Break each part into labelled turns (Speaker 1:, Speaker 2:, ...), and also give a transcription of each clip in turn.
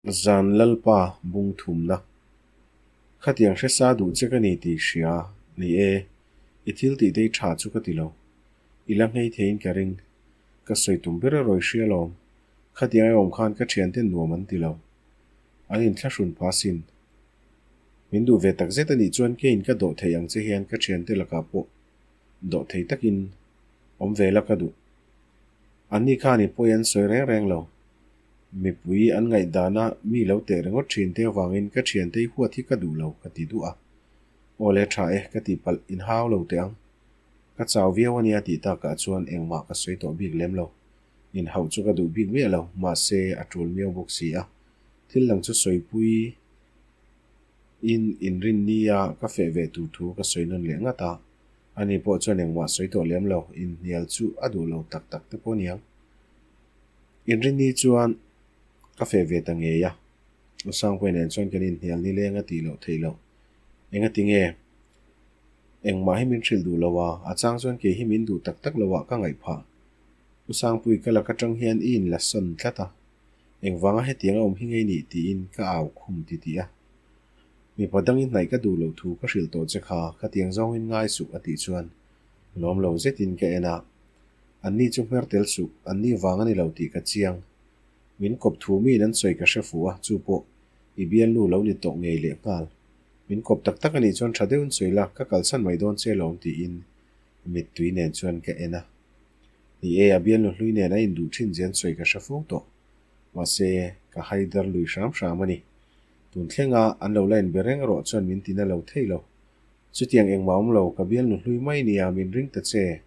Speaker 1: Zan Lalpa bung thumna. Khatiang hresa duh che ka ni tih hria ni e, i thil tih tei tha chu ka ti lo. I la nghei theiin ka ring. Ka sawi tum ber a rawi hria lawm. Khatiang ai awm khan ka thianten nuam an ti lo. An inthlahrun pha sin. Min duh ve tak zet a nih chuan keiin ka dawh thei ang che hian ka thiante lakah pawh dawh thei takin awm ve la ka duh. Anni khan i pawi an sawi reng reng lo. Mipui an ngaihdana mi lo teh ringawt thin te avangin ka thiante i huat hi ka duh lo ka ti duh a. Aw le tha e ka tih palh inhau lo teh ang. Ka chau viau ania tih takah chuan engmah ka sawi tawh bik lem lo. Inhauh chu ka duh bik miah lo, mahse a tul miau bawk si a. Thil dang chu sawipui in inrin nia ka feh ve tur thu ka sawi nawn leh ngat a. Ani pawh chuan engmah sawi tawh lem lo, inhnial chu a duh lo tak tak te pawh aniang. Inrinni chuan ka feh ve ta ngei a, U Sangpuia nen chuan kan inhnial nileng a tih loh theih loh. Engati nge? Engmah hi min hrilh duh lo a, a chang chuan kei hi min duh tak tak lo ah ka ngaih phah. U Sangpui ka lak atang hian i inla sawn tlat a, engvanga hetiang a awm hi ngei nih tiin ka au khum ti tih a. Mipa dangin hnaih ka duh loh thu ka hrilh tawh che kha, khatiang zawngin ngai suh a tih chuan lawm lo zetin ka en a. Anni chu hmer tel suh, anni vang a ni lo tih ka chiang. Min kawp thu miin an sawi ka hre fuh a, chu pawh i bialnu lo ni tawh ngei leh nghal. Min kawp tak tak a nih chuan tha deuhin sawi la, ka kalsan mai dawn che lawm tiin mittui nen chuan ka en a. Ni e, a bialnu hlui nen a induh thin zia an sawi ka hre fo tawh. Mahse, ka haidar lui hram hram a ni. Tun thlenga an lo la inbe reng erawh chuan min tina lo thei lo. Chutiang engmah awm lo, ka bialnu hlui mai nia min ring ta che.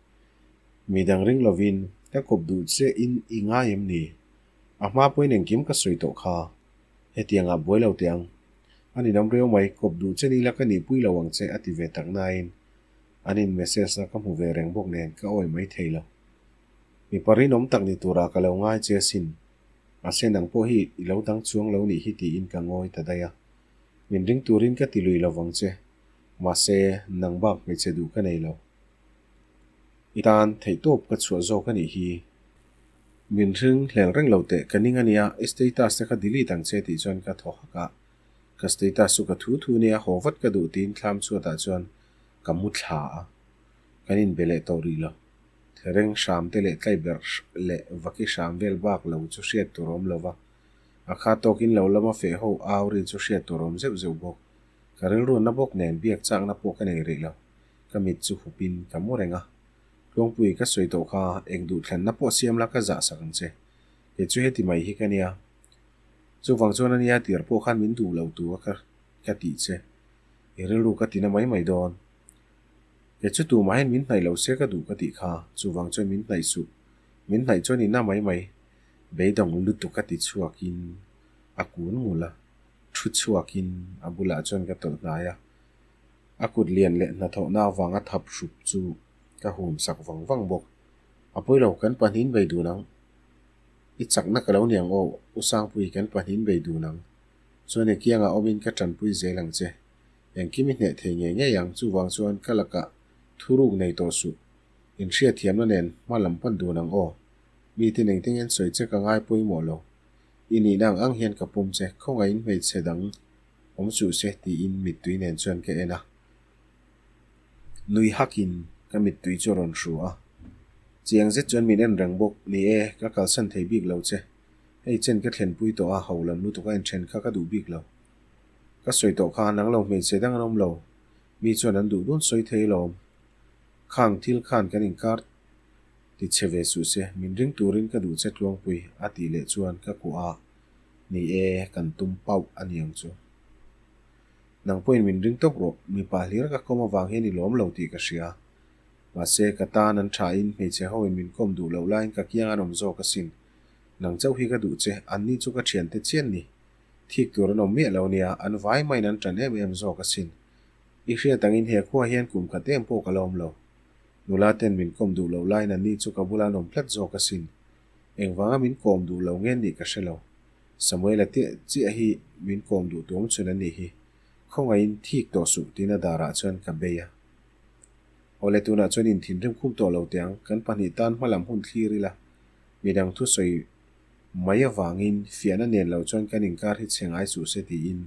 Speaker 1: Mi dang ring lovin ka kawp duh che in i ngai em ni? A hma pawhin engkim ka sawi tawh kha. Hetiang ah buai lo teh ang. A ninawm riau mai, kawp duh che ni la ka nihpui lo ang che a ti ve tak nain an in message na ka hmu ve reng bawk nen ka awi mai thei lo. Mipa rinawm tak ni turah ka lo ngai che asin. Mahse nang pawh hi i lo dang chuang lo nih hi tiin ka ngawi ta daih a. Min ring turin ka ti lui lovang che. Mahse nang bak hmeichhe duh ka nei lo. I tan theihtawp ka chhuah zawk a nih hi. Min hring hlel reng lo teh, ka ning a nia, i status te kha delete ang che tih chuan ka thaw hak a. Ka status chu ka thu thu nia, haw vat ka duh tiin thlam chhuatah chuan ka mu thla a. Kan inbe leh tawh rih lo. Thereng hram te leh tlaiberh leh vaki hram vel bak lo chu hriat tur a awm lo va. A kha tawkin lo lama feh ho au ri chu hriat tur a awm zeuh zeuh bawk. Ka rilruanna bawk nen biak chakna pawh ka nei rih lo. Ka mit chu hupin ka mu reng a. Tluangpui ka sawi tawh kha eng duhthlanna pawh siam la ka zah sak ang che. Kei chu heti mai hi ka nia. Chuvang chuan a nia tir pawh khan min duh lo tur a ka tih che. I rilru ka tina mai mai dawn. Kei chu tumahin min hnaih lo se ka duh ka tih kha, chuvang chuan min hnaih suh. Min hnaih chuan i na mai mai. Beidawng lutuk a ti chhuakin a kun ngul a, thu chhuakin a bulah chuan ka tawlh hnai a. A kut lian leh hnathawhna avanga thap hrup chu ka hum sak vang vang bawk. A pawi lo, kan pahnihin bei dun ang. I chakna ka lo ni ang aw, U Sangpui, kan pahnihin bei dun ang. Chuan i kiangah awmin ka tanpui zel ang che. Engkim i hneh thei ngei ngei ang, chuvang chuan ka lakah thuruk nei tawh suh. Inhriatthiamna nen hma lam pan dun ang aw. Mite eng tengin sawi che ka ngai pawimawh lo. I nihna ang ang hian ka pawm che, khawngaihin hmeichhe dang awm suh se tiin mittui nen chuan ka en a. Nui hakin ka mittui chu a rawn hru a. Chiang zet chuan min en reng bawk, ni e, ka kalsan thei bik lo che. Hei chen ka thlenpui tawh a, ho lam lutuk a inthen kha ka duh bik lo. Ka sawi tawh kha nang lo hmeichhe dang an awm lo, mi chuan an duh dun sawi thei alawm. Khang thil khan kan inkar ti chhe ve suh se, min ring turin ka duh che Tluangpui a tih leh chuan ka kuah a, ni e, kan tum pauh a ni ang chu. Nang pawhin min ring tawp rawh, mipa hlir ka kawm avang hian i lawm lo tih ka hria. Mahse, ka tan an thain hmeichhe hoin min kawm duh loh laiin ka kiang an awm zawk asin. Nang chauh hi ka duh che, anni chu ka thiante chian ni. Thik tur an awm miah lo nia, an vai maiin an tan em em zawk asin. I hriat angin he khua hian kum khat em pawh ka la awm lo. Nula ten min kawm duh loh laiin anni chu ka bula an awm tlat zawk asin. Engvanga min kawm duh lo nge nih ka hre lo. Samuela te chiah hi min kawm duh tuam chhun an nih hi. Khawngaihin thik tawh suh tiin a darah chuan ka bei a. Awle tunah chuan in thinrim khum tawh lo teh ang, kan pahnih tan hmalam hun thlir ila, midang thusawi. Mai avangin fiahna nen lo chuan kan inkar hi chhe ngai suh se tiin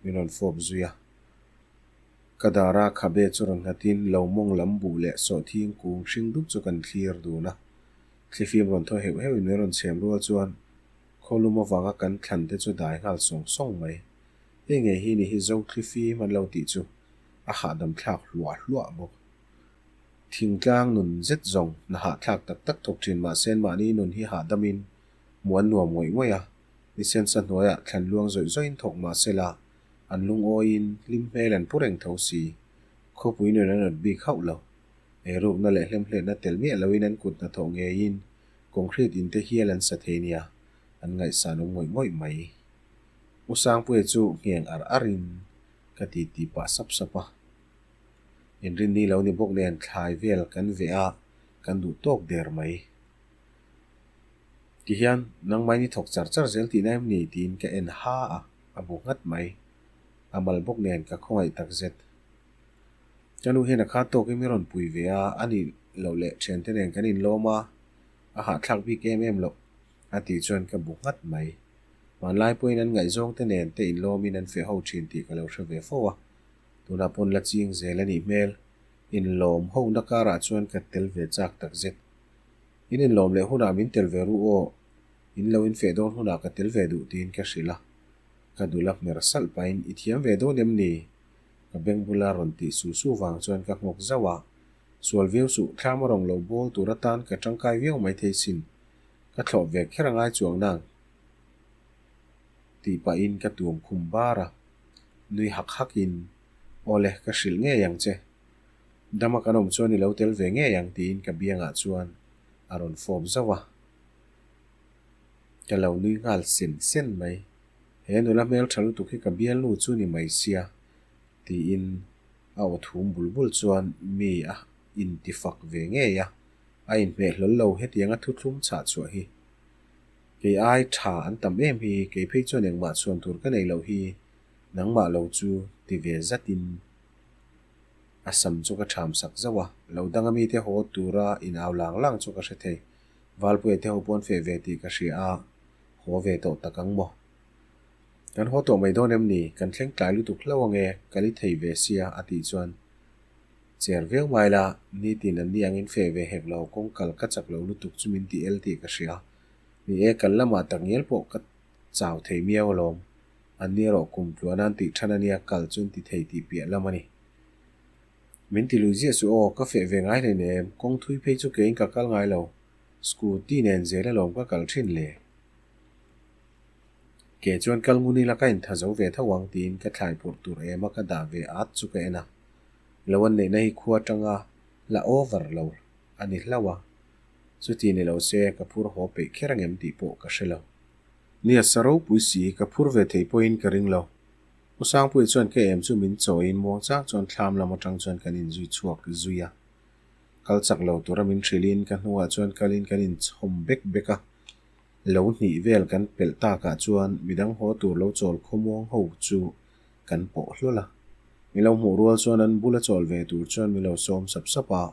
Speaker 1: min rawn fawp zui a. Ka dara khabe chu rawn nghatin lo mawng lam buh leh sawhthing kung hring dup chu kan thlir dun a. Thlifim rawn thaw heuh heuhin min rawn chhem rual chuan khawlum avanga kan thlan te chu dai nghal sawng sawng mai. Hei ngei hi ni hi zo thlifim an lo tih chu a hahdam thlak hluah hluah bawk. Thingtlang nun zet zawng hna hahthlak tak tak thawk thin mahse mahni nun hi hahdamin hmuh an nuam ngawih ngawih a, nisensa hnuaiah thlan luang zawih zawihin thawk mahse la an lungawiin hlim hmel an pu reng tho si. Khawpui nun an awt bik hauh lo. Eirukna leh hlemhletna tel miah loin an kut hnathawh ngeiin concrete in te hial an sa thei nia, an ngaihsan awm ngawih ngawih mai. U Sangpuia chu ngheng ar arin ka ti ti pah sap sap a. Inrinni lo ni bawk nen thlai vel kan veh a, kan duh tawk der mai. Tihian nangmah in i thawk char char zel tihna em ni tiin ka en ha a, a bu nghat mai. A mal bawk nen ka khawngaih tak zet. Ka nu hian a kha tawkin min rawn pui ve a, a nih loh leh thiante nen kan inlawm a, a hahthlak bik em em loh a tih chuan ka bu nghat mai. Hmanlai pawhin an ngaihzawngte nen te inlawmin an feh ho thin tih ka lo hre ve fo a. Tunah pawn la ching zel a nih hmel. Inlawm hona karah chuan ka tel ve chak tak zet. In inlawm leh hunah min tel ve ru aw, in lo infeh dawn hunah ka tel ve duh tiin ka hrilh a. Ka dul a hmer salh pahin i thiam ve dawn em ni? Ka beng bula rawn tih su su vang chuan ka nghawk zauh a. Sual viau suh, thlam a rawng lo bawl tur atan ka tangkai viau maithei sin. Ka thlawh ve kher a ngai chuang nang. Tih pahin ka tuam khum bar a, nui hak hakin, Awle, ka hrilh ngei ang che. Dama kan awm chuan i lo tel ve ngei ang tiin ka biangah chuan a rawn fawp zauh a. Ka lo nui nghal sen sen mai. He nula hmeltha lutuk hi ka bialnu chu ni mai sia tiin a aw thum bul bul chuan mi a intifak ve ngei a, a inhmeh hlawl lo hetianga thuthlum chhah chhuah hi. Kei ai tha an tam em hi, kei phei chuan engmah chhuan tur ka nei loh hi, nangmah lo chu ti ve zatin a sam chu ka tham sak zauh a, lo danga mite haw tura in au lang lang chu ka hre thei, Valpuia te ho pawn feh ve tih ka hria a, haw ve tawh tak ang maw? Kan haw tawh mai dawn em ni? Kan thleng tlai lutuk hlauh ange, ka li thei ve sia a tih chuan cher viau mai la, nitin an ni angin feh ve hek lo, kawng kal ka chak lo lutuk chu min ti el tih ka hria. Ni e, kal lamah tak ngial pawh ka chau thei miau alawm. An ni erawh kum tluan an tih than ania kal chu an ti thei tih piah lam a ni. Min ti lui ziah suh aw, ka feh ve ngai hlein em, kawng thui phei chu keiin ka kal ngai lo, scooty nen zel alawm ka kal thin le. Ke chuan kal ngun ila ka intha zo ve tho ang tiin ka thlai phurh tur em a ka dah ve at chu ka en a. Lo an neihna hi khua atanga la over lo a ni hlauh a. Chuti ni lo se ka phur haw peih kher angem tih pawh ka hre lo. Nia sa ropui si ka phur ve thei pawhin ka ring lo. U Sangpuia chuan ka em chu min chawiin muang chang chuan thlam lam atang chuan kan inzui chhuak zui a. Kal chak lo tura min hrilhin ka hnungah chuan kalin kan inchhawm bek bek a. Lo hnih vel kan pelh takah chuan midang haw tur lo chawl khawmuang ho chu kan pawh hlawl a. Mi lo hmuh rual chuan an bula chawl ve tur chuan mi lo sawm sap sap a.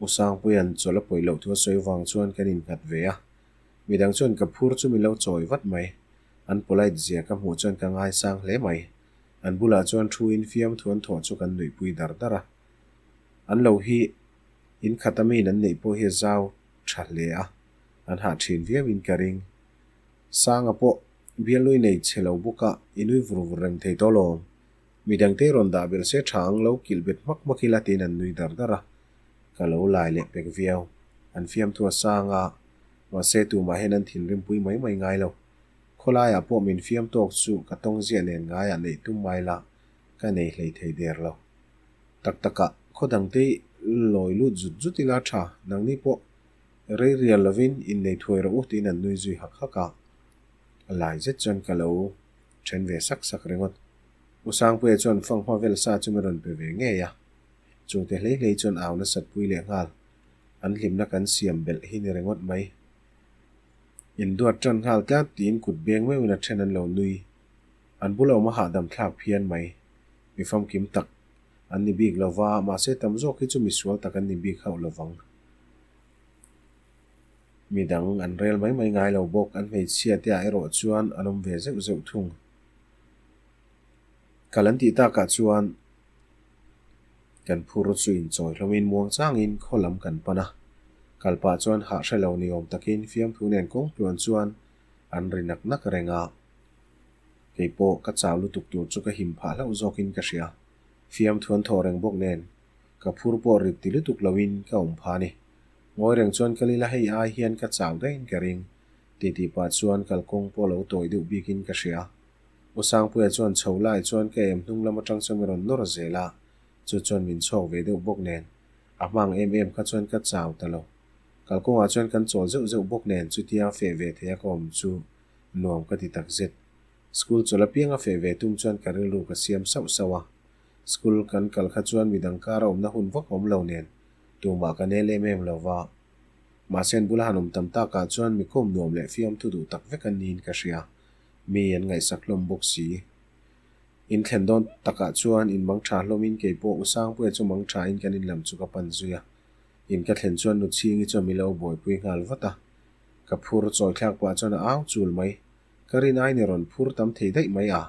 Speaker 1: U Sangpuia'n chawl a pawih loh thu a sawi vang chuan kan innghat ve a. Midang chuan ka phur chu mi lo chawi vat mai. An polite zia ka hmuh chuan ka ngaisang hle mai. An bulah chuan thu in fiamthu an thawh chu kan nuihpui dar dar a. An lo hi in khat a miin an neih pawh hi a zau tha hle a, an hah thin viau in ka ring. Sanga pawh bialnui nei che lo bawk a, i nui vur vur reng thei tawh lawm. Midangte rawn dah belh se tha ang lo kilh bet hmak hmak ila tiin an nui dar dar a. Ka lo lai leh pek viau. An fiamthu a sang a, mahse tumah hian an thinrimpui mai mai ngai lo. Khawlaiah pawh min fiam tawk chu ka tawng ziah nen ngaiah neih tum mai la, ka nei hlei thei der lo. Tak takah, khaw dangte lawi lut zut zut ila tha, nangni pawh rei rial lovin innei thuai rawh u tiin an nui zui hak hak a. A lai zet chuan ka lo then ve sak sak ringawt. U Sangpuia chuan fanghma vel sa chu min rawn pe ve ngei a. Chungte hlei hlei chuan au nasat pui leh nghal. An hlimna kan siam belh hi ni ringawt mai. Induat tan nghal tlat tiin kut beng meuhin a then an lo nui. An bula awm a hahdam thlak phian mai. Mi famkim tak an ni bik lo va, mahse tam zawk hi chu misual tak an ni bik hauh lo vang. Midang an rel mai mai ngai lo bawk, an hmeichhia te ah erawh chuan an awm ve zeuh zeuh thung. Kal an tih takah chuan kan phur chu inchawi hlawmin muang changin khaw lam kan pan a. Kal pah chuan hah hre lo ni awm takin fiamthu nen kawng tluan chuan an ri nak nak reng a. Kei pawh ka chau lutuk tur chu ka him phah hlauh zawkin ka hria. Fiamthu an thawh reng bawk nen ka phur pawh rit ti lutuk loin ka awm phah a ni. Ngawi reng chuan ka lila hei ai hian ka chau daihin ka ring. Ti tih pah chuan kalkawng pawh lo tawi deuh bikin ka hria. U Sangpuia chuan chho lai chuan ka em hnung lam atang chuan min rawn nawr zel a, chu chuan min chhawk ve deuh bawk nen. A hmang em em kha chuan ka chau ta lo. Kalkawngah chuan kan chawl zeuh zeuh bawk nen chutia feh ve theia ka awm chu nuam ka ti takzet. School chawl apianga feh ve tum chuan ka rilru ka siam sauh sauh a. School kan kal kha chuan midang kara awmna hun vak awm lo nen tumah ka nel em em lo va. Mahse an bula han awm tam takah chuan mi kawm nuam leh fiamthu duh tak vek an niin ka hria. Mi an ngaihsak hlawm bawk si. In thlen dawn takah chuan in mang tha hlawmin kei pawh U Sangpuia chu mang thain kan in lam chu ka pan zui a. In ka thlen chuan Nu Chhingi chuan mi lo buaipui nghal vat a. Ka phur chawi thlak pah chuan a au chul mai. Ka rin aiin i rawn phur tam thei daih mai a.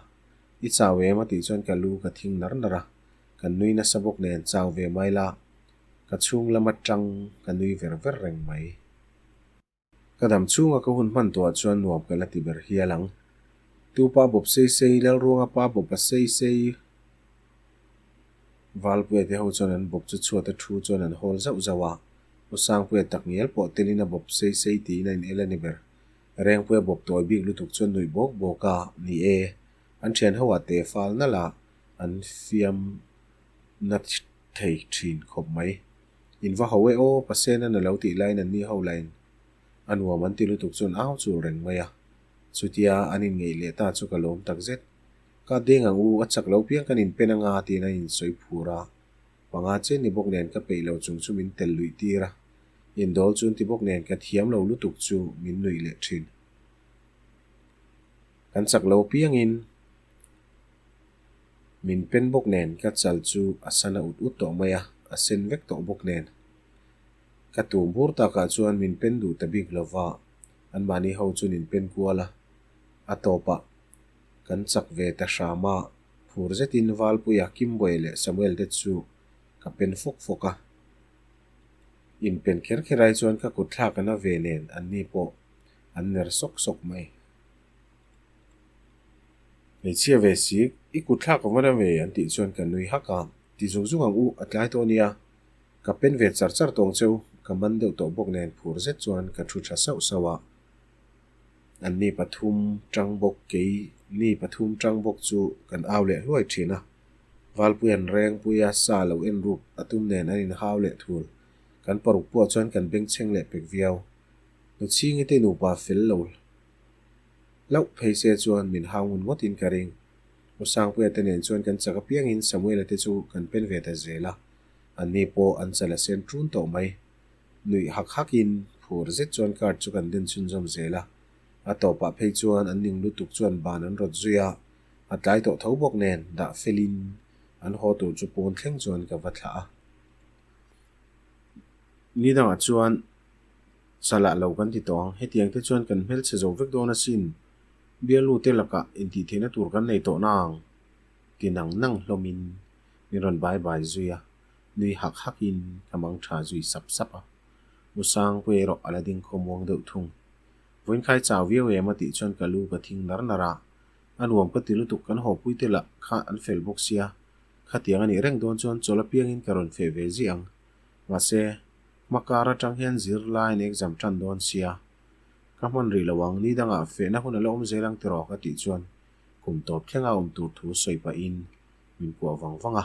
Speaker 1: I chau em a tih chuan ka lu ka thing nar nar a. Kan nui nasa bawk nen chau ve mai la. Ka chhung lam atang ka nui ver ver reng mai. Ka dam chhunga ka hun hman tuah chuan nuam ka la ti ber hial ang. Tu pa bawp sei sei, Lalruanga pa bawp a sei sei. Valpuia te ho chuan an bawp chu chhuat a thu chuan an hawl zauh zauh a. U Sangpuia tak ngial pawh telin a bawp sei sei tiin a in el a ni ber. Rengpuia bawp tawi bik lutuk chuan nuih bawk bawk a, ni e, an thian ho ah te fal nalh a, an fiam na thei thin khawp mai. In va ho e aw, Pasena na lo tih laiin an ni ho lain a nuam an ti lutuk chuan au chul reng mai a. Chutia an inngeih leh ta chu ka lawm tak zet. Ka deng ang u, a chak lo piang kan inpen anga tiin an insawi phur a. Panga chen ni bawk nen ka peih lo chung chu min tel luih tir a. Indawl chu an ti bawk nen ka thiam lo lutuk chu min nuih leh thin. Kan chak lo piangin. Min pen bawk nen ka chal chu a sana ut ut tawh mai a, a sen vek tawh bawk nen. Ka tum bur takah chuan min pen duh ta bik lo va, anmahni ho chu nin pen kual a, a tawpah kan chak ve ta hram a, phur zetin Valpuia, Kimbuai leh Samuel te chu ka pen fawk fawk a. Inpen kher kher ai chuan ka kut thlak an a ve nen anni pawh an ner sawk sawk mai. Hmeichhia ve si, i kut thlak a va na ve an tih chuan ka nui hak a, ti zung zung ang u, a tlai tawh nia. Ka pen ve char char tawng cheu, ka man deuh tawh bawk nen phur zet chuan ka thu tha sauh sauh a. An ni pathum tang bawk kei ni pathum tang bawk chu kan au leh hluai thin a. Valpuia'n Rengpuia sa lo en ruk a tum nen an inhau leh thul. Kan paruk pawh chuan kan bengchheng leh pek viau. Nuchhingi te nupa fel lo Hlauh phei se chuan min hau ngun ngawtin ka ring. U Sangpuia te nen chuan kan chak apiangin Samuela te chu kan pen ve ta zel a, anni pawh an chal a sen ṭun tawh mai. Nuih hak hakin phur zet chuan card chu kan den chhunzawm zel a, a tawpah phei chuan an ning lutuk chuan ban an rawt zui a, a tlai tawh tho bawk nen dah felin an haw tur chu pawn thleng chuan ka va thlah a. Ni dangah chuan Chalah lo kan ti tawh ang, hetiang te chuan kan hmelchhe zo vek dawn asin, bialnu te lakah intihtheihna tur kan nei tawh nang ti nang nang hlawmin min rawn bai bai zui a, nui hak hakin ka mang tha zui sap sap a. U Sangpuia erawh a la ding khawmuang deuh thung. Vawiinkhai chau viau em a tih chuan ka lu ka thing nar nar a, a nuam ka ti lutuk kan hawpui te lah kha an fel bawk sia, khatiang a nih reng dawn chuan chawl apiangin ka rawn feh ve ziah ang. Mahse, Hmakar atang hian zirlaiin exam tan dawn sia, ka hman rih lo ang, ni dangah fehna hun a la awm zel ang tiraw ka tih chuan kum tawp thlenga awm tur thu sawi pahin min kuah vang vang a.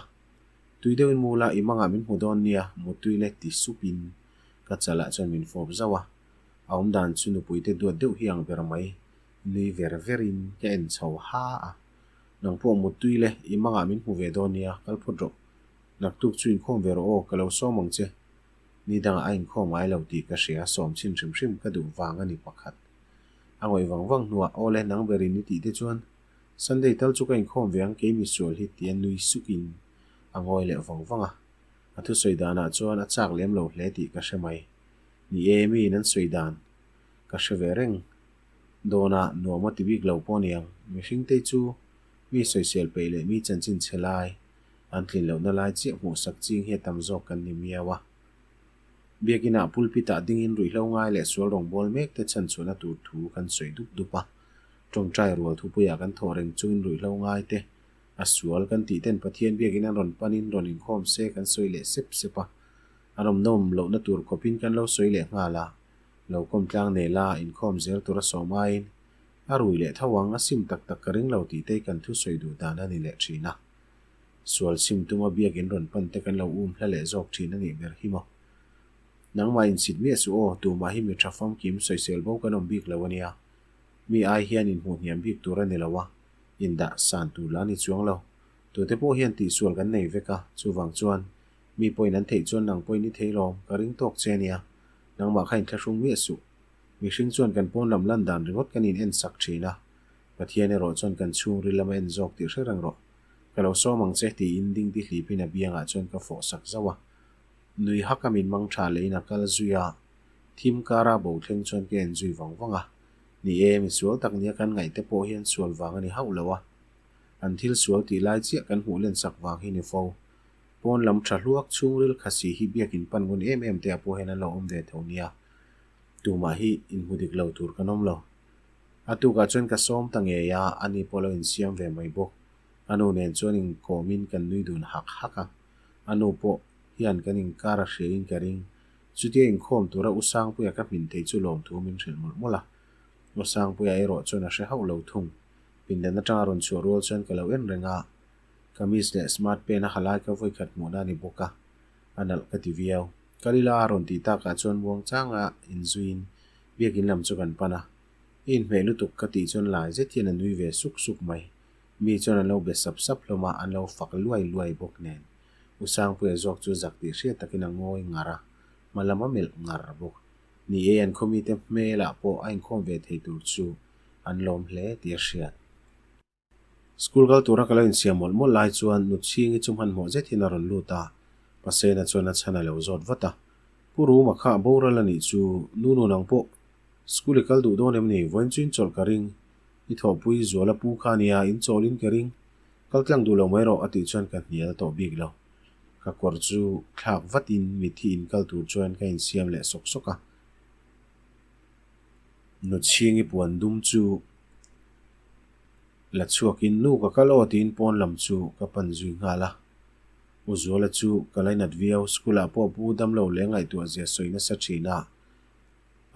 Speaker 1: Tui deuhin mu la, i mangah min hmu dawn nia, mutui le ti supin ka chalah chuan min fawp zauh a. A awm dan chu nupuite duat deuh hi ang ber mai, nui ver verin ka en chho ha a. Nang pawh mutui le, i mangah min hmu ve dawn nia, kal phawt rawh. Naktuk chu inkhawm ve rawh aw, ka lo sawm ang che. Ni dangah a inkhawm ngai lo tih ka hria, sawm chhin hrim hrim ka duh vang a ni pakhat. A ngawih vang vang hnuah, Aw le, nang berin i tih te chuan Sunday tal chu ka inkhawm ve ang, kei misual hi tia nui sukin a ngawi leh vang vang a. A thusawi danah chuan a chak lem lo hle tih ka hre mai. Ni e, miin an sawi dan. Ka hre ve reng. Dawn a, nuam a ti bik lo pawh aniang. Mihringte chu mi sawisel peih leh mi chanchin chhe lai, an tlin lohna lai chiah hmuhsak ching hi a tam zawk kan ni miau a. Biakinah pulpit-ah dingin ruihhlo ngai leh sual rawngbâwl mekte chhanchhuahna tur thu kan sawi dup dup a. Ṭawngṭai rual thupuiah kan thawh reng chungin ruihhlo ngaite a sual kan tih ten Pathian biakin an rawn panin rawn inkhawm se kan sawi leh sep sep a. An awm nawm lohna tur khawpin kan lo sawi leh nghal a. Lo kawm tlang nela inkhawm zel tur a sawm aiin a rui leh tho ang a sim tak tak ka ring lo tih te kan thusawi duh dan a ni leh thin a. Sual sim tuma biakin rawn pan te kan lo um hla leh zawk thin a nih ber hi maw. Nangmah insit miah suh aw, tumah hi mi tha famkim sawisel bo kan awm bik lo a nia. Mi ai hian inhmuh hniam bik tur a ni lo a, indah san tur lah a ni chuang lo. Tute pawh hian tihsual kan nei vek a, chuvang chuan mi pawhin an theih chuan nang pawhin i thei lawm, ka ring tawk che a nia. Nangmah kha inthlahrung miah suh. Mihring chuan kan pawn lam lan dan ringawt kan in en sak thin a, Pathian erawh chuan kan chhungril lama en zawk tih hre reng rawh. Ka lo sawm ang che tiin dingdi hlipin a biangah chuan ka fawh sak zauh a. Nui hak a min mang tha lehin a kal zui a, thim kara bo thleng chuan ka en zui vang vang a. Ni e, mi sual tak nia kan ngaih te pawh hian sual vang a ni hauh lo a. An thil sual tih lai chiah kan hmuh len sak vang hi ni fo. Pawn lam tha hluak chhungril khasi hi biakin pan ngun em em te ah pawh hian an lo awm ve tho nia. Tumah hi inhmu dik lo tur kan awm lo. A tukah chuan ka sawm ta ngei a, ani pawh lo insiam ve mai bawk. A nu nen chuan inkawmin kan nui dun hak hak a. A nu pawh hian kan inkar a hriain ka ring. Chutia inkhawm tura U Sangpuia ka hmin thei chu lawmthu min hrilh mawlh mawlh a. U Sangpuia erawh chuan a hre hauh lo thung. Pindan atanga rawn chhuah rual chuan ka lo en reng a. Kamis leh smart pen a ha lai ka vawikhat hmuhna a ni bawk a, a nalh ka ti viau. Kalila a rawn tih takah chuan muangchanga inzuiin biakin lam chu kan pan a. I inhmeh lutuk ka tih chuan lai zet hian a nui ve suk suk mai. Mi chuan an lo be sap sap hlawm a, an lo fak luai luai bawk nen. U Sangpuia zawk chu zak tih hriat takin a ngawi ngar a, hma lam a melh ngar bawk. Ni e, an khawmite hmelah pawh a inkhawm ve thei tur chu an lawm hle tih a hriat. School kal tura ka lo insiam mawlh mawlh lai chuan Nutchhingi chu hmanhmawh zet hian a rawn lut a, Pasena chuan a chhan a lo zawt vat a. Pu Ruma kha a boral a nih chu, nu nun ang pawh school i kal duh dawn em ni? Vawiin chu inchawlh ka ring, i thawhpui Zuala pu kha nia, inchawl in ka ring, kal tlang duh lo mai rawh a tih chuan ka hnial tawh bik lo. Ka kawr chu thlak vatin mitthi inkal tur chuan ka insiam leh sawk sawk a. Nutchhingi puan dum chu La chhuakin nu ka kal aw tiin pawn lam chu ka pan zui nghal a. U Zuala chu ka lainat viau, school ah pawh pu damlo leh ngaihtuah zia sawi nasa thin a,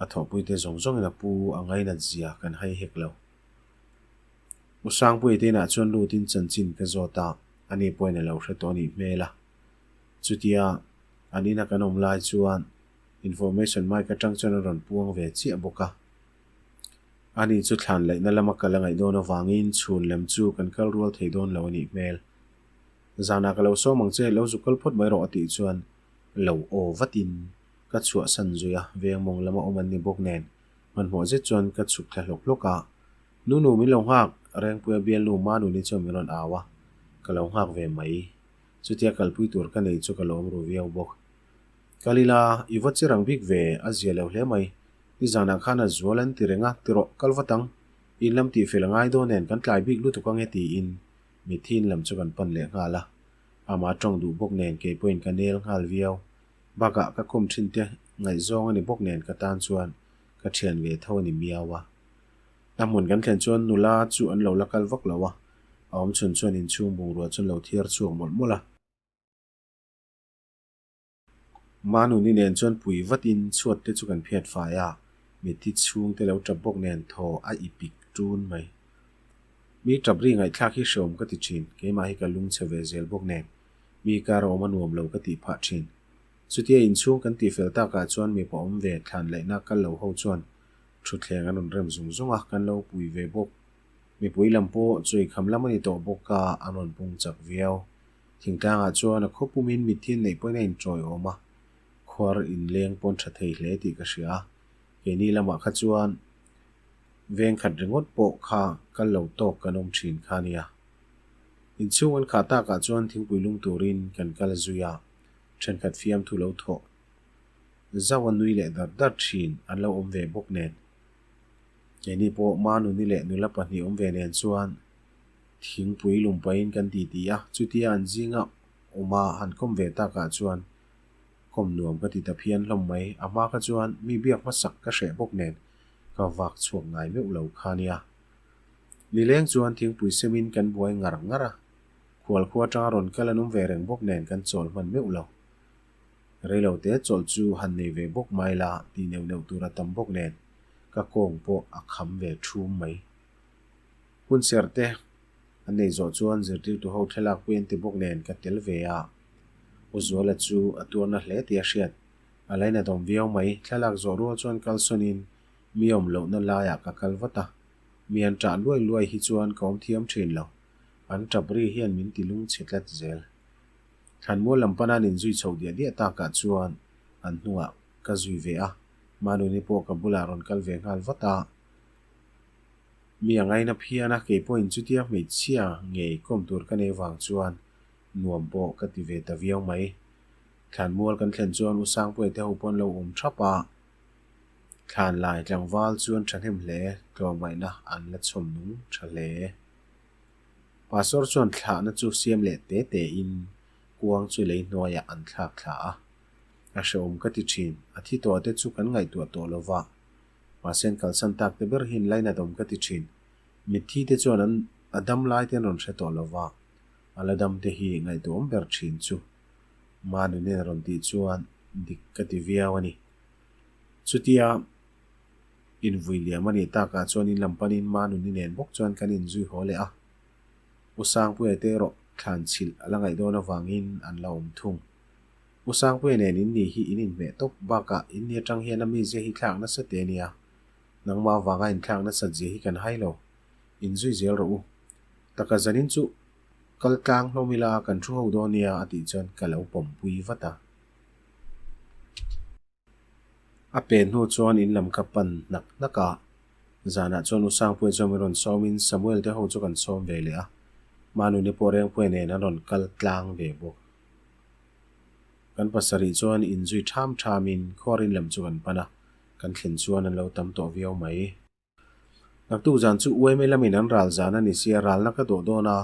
Speaker 1: a thawhpuite zawng zawngin a pu a ngainat zia kan hai hek lo. U Sangpuii te inah chuan lutin chanchin ka zawt a, ani pawhin a lo hre tawh anih hmel a. Chutia an ina kan awm lai chuan information mic atang chuan a rawn puang ve chiah bawk a. Ani chu thlan laihna lama kal a ngaih dawn avangin chhun lem chu kan kal rual thei dawn lo a nih hmel. Zanah ka lo sawm ang che, lo zu kal phawt mai rawh a tih chuan lo aw vatin ka chhuahsan zui a, veng mawng lama awm an ni bawk nen hmanhmawh zet chuan ka chhuk thla hlawk hlawk a. Nunu min lo nghak, Rengpuia bialnu Manuni chuan min rawn au a, ka lo nghak ve mai. Chutia kalpui tur ka nei chu ka lawm ru viau bawk. Kalila, i va che rang bik ve, a zia lo hle mai. Nizanah khan a zual an ti reng a, ti rawh, kal vat ang. In lam tihfel a ngai dawn nen kan tlai bik lutuk ang e tiin mitthi in lam chu kan pan leh nghal a. Amah tawng duh bawk nen kei pawhin ka nel nghal viau. Bakah ka khum thin te ngaihzawng a ni bawk nen ka tan chuan ka thian ve tho a ni miau a. A hmun kan thlen chuan nula chu an lo la kal vak lo a, a awm chhun chuan inchhung bungrua chu an lo thiar chhuak mawlh mawlh a. Manuni nen chuan pui vatin chhuat te chu kan phiat fai a, mitthi chhung te lo tap bawk nen thaw a i pik tun mai. Mi tap ri ngaihthlak hi hreawm ka ti thin, keimah hi ka lungchhe ve zel bawk nen mi kar a awm a nuam lo ka tih phah thin. Chutia inchhung kan tih fel takah chuan mipa awm ve thlan laihna kal lo ho chuan thutthleng an rawn rem zung zung a, kan lo pui ve bawk. Mipui lam pawh chawikham lam a ni tawh bawk a, an rawn pung chak viau. Thingtlangah chuan a khaw pumin mitthi an neih pawhin a inṭawi awm a, khuar inleng pawn ṭha thei hle tih ka hria a. Keini lamah kha chuan veng khat ringawt pawh kha kal lo tawk kan awm ṭhin kha a nia. Inchhung an khah takah chuan thingpui lung turin kan kal zui a, ṭhenkhat fiamthu lo thawh zauh a nui leh dar dar ṭhin an lo awm ve bawk nen. Keini pawh Manuni leh nula pahnih awm ve nen chuan thingpui lum pahin kan titi a, chutia an zinga awma han kawm ve takah chuan kawm nuam ka ti ta phian hlawm mai. A hma kha chuan mi biak hmasak ka hreh bawk nen ka vak chhuak ngai meuh lo kha nia. Nileng chuan thingpui semin kan buai ngar ngar a, khualkhua atanga rawn kal an awm ve reng bawk nen kan chawl hman meuh lo. Reilote chawlh chu han nei ve bawk mai la tih neuh neuh tur a tam bawk nen ka kawng pawh a kham ve thum mai. Hun serh te an nei zawh chuan zirtirtu ho thlalak pui an ti bawk nen ka tel ve a, U Zuala chu a tuarna hle tih a hriat. A lainat awm viau mai, thlalak zawh rual chuan kalsawnin mi awm lohna laiah ka kal vat a, mi an ṭah luai luai hi chuan ka awm thiam ṭhin lo, an ṭap ri hian min ti lungchhe tlat zel. Thlanmual lam pana an inzui chhoh diah diah takah chuan an hnungah ka zui ve a, Manuni pawh ka bulah rawn kal ve nghal vat a. Mi a ngaina phian a, kei pawhin chutia hmeichhia ngei kawm tur ka nei vang chuan nuam pawh ka ti ve ta viau mai. Thlanmual kan thlen chuan U Sangpuia te ho pawh an lo awm thap a, thlan lai tlangval chu an thahnem hle, tlawmngaihna an la chhawm nung tha hle. Pastor chuan thlahna chu siam leh te te in kuang chu lei hnuaiah an thlak thla a. A hrehawm ka ti thin, a thi tawh te chu kan ngaihtuah tawh lo va. Mahse an kalsan tak te ber hian lainat awm ka ti thin. Mitthi te chuan an a dam lai te an rawn hre tawh lo va, a la dam te hi ngaihtuah awm ber thin chu. Manunin a rawn tih chuan dik ka ti viau a ni. Chutia. Invui liam a nih takah chuan in lam panin Manuni nen bawk chuan kan inzui haw leh a. U Sangpuia te erawh thlan chhilh a la ngaih dawn avangin an la awm thung. U Sangpuia nen in ni hi in inhmeh tawp bakah in ni atang hian a mizia hi thlak nasa te nia. Nangmah avanga inthlak nasat zia hi kan hai lo. Inzui zel rawh u. Taka zanin chu kal tlang hlawm ila kan thu ho dawn nia a tih chuan ka lo pawmpui vat a. A pen hnu chuan in lam ka pan hnak hnak a, zanah chuan U Sangpuia chuan min rawn sawmin Samuel te ho chu kan sawm ve leh a, Manuni pawh Rengpuia nen an rawn kal tlang ve bawk. Kan pasarih chuan inzui tham thamin khuarin lam chu kan pan a, kan thlen chuan an lo tam tawh viau mai. Naktuk zan chu UMA lamin an ral zan a ni sia, ralna ka dawh dawn a,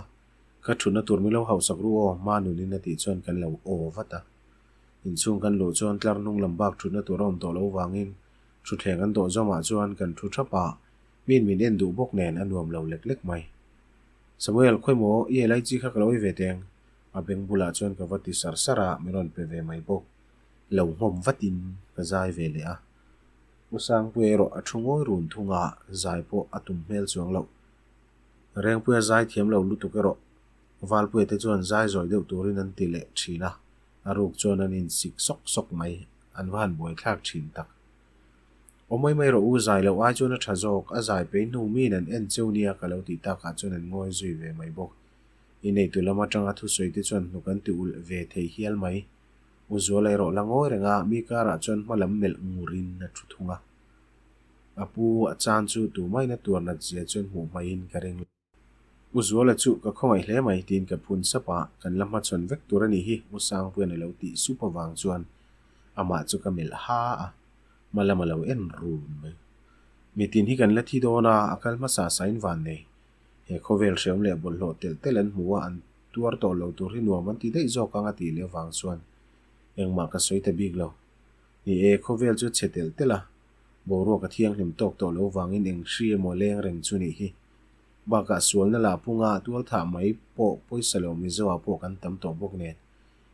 Speaker 1: ka thutna tur min lo hauhsak ru aw, Manunin a tih chuan kan lo aw vat a. Inchhung kan luh chuan tlar hnung lam bak thutna tur a awm tawh lo vangin thutthleng an dawh zawmah chuan kan thu thap a, min min en duh bawk nen a nuam lo lek lek mai. Samuel, khawimaw i LIG kha ka lo ei ve teng? A beng bulah chuan ka va ti sar sar a, min rawn pe ve mai bawk. Lo nghawm vatin ka zai ve leh a. U Sangpuia erawh a thu ngawi run thung a, zai pawh a tum hmel chuang loh. Rengpuia zai thiam lo lutuk erawh Valpuia te chuan zai zawi deuh turin an ti leh thin a, a ruk chuan an insik sawk sawk mai, an va han buaithlak thin tak. Aw mai mai rawh u, zai loh ai chuan a tha zawk, a zai pei hnu miin an en cheu nia ka lo tih takah chuan an ngawi zui ve mai bawk. Inneitu lam atanga thusawi te chuan hnuk an ti ulh ve thei hial mai. U Zuala erawh la ngawi reng a, mi karah chuan hma lam melh ngurin a thu thung a. A pu a chan chu tumah in a tuar nat zia chuan hmuh hmaiin ka ring lo. U Zuala chu ka khawngaih hle mai tiin ka phun sap a, kan la hmachhawn vek tur a nih hi U Sangpuian a lo tih sup avang chuan amah chu ka melh ha a, hma lam a lo en run mai. Mitin hi kan la thi dawn a, a kal hmasa sain van nei. He khawvel hreawm leh bawlhhlawh telh telh an hmu a, an tuar tawh lo tur hi nuam an ti daih zawk ang a tih leh avang chuan engmah ka sawi ta bik lo. Ni e, khawvel chu chhe telh telh a, boruak a thianghlim tawk tawh lo vangin eng hri emaw leng reng chu nih hi. Bakah sualna lah punga tualthah mai pawh pawisa lo Mizoah pawh kan tam tawh bawk nen,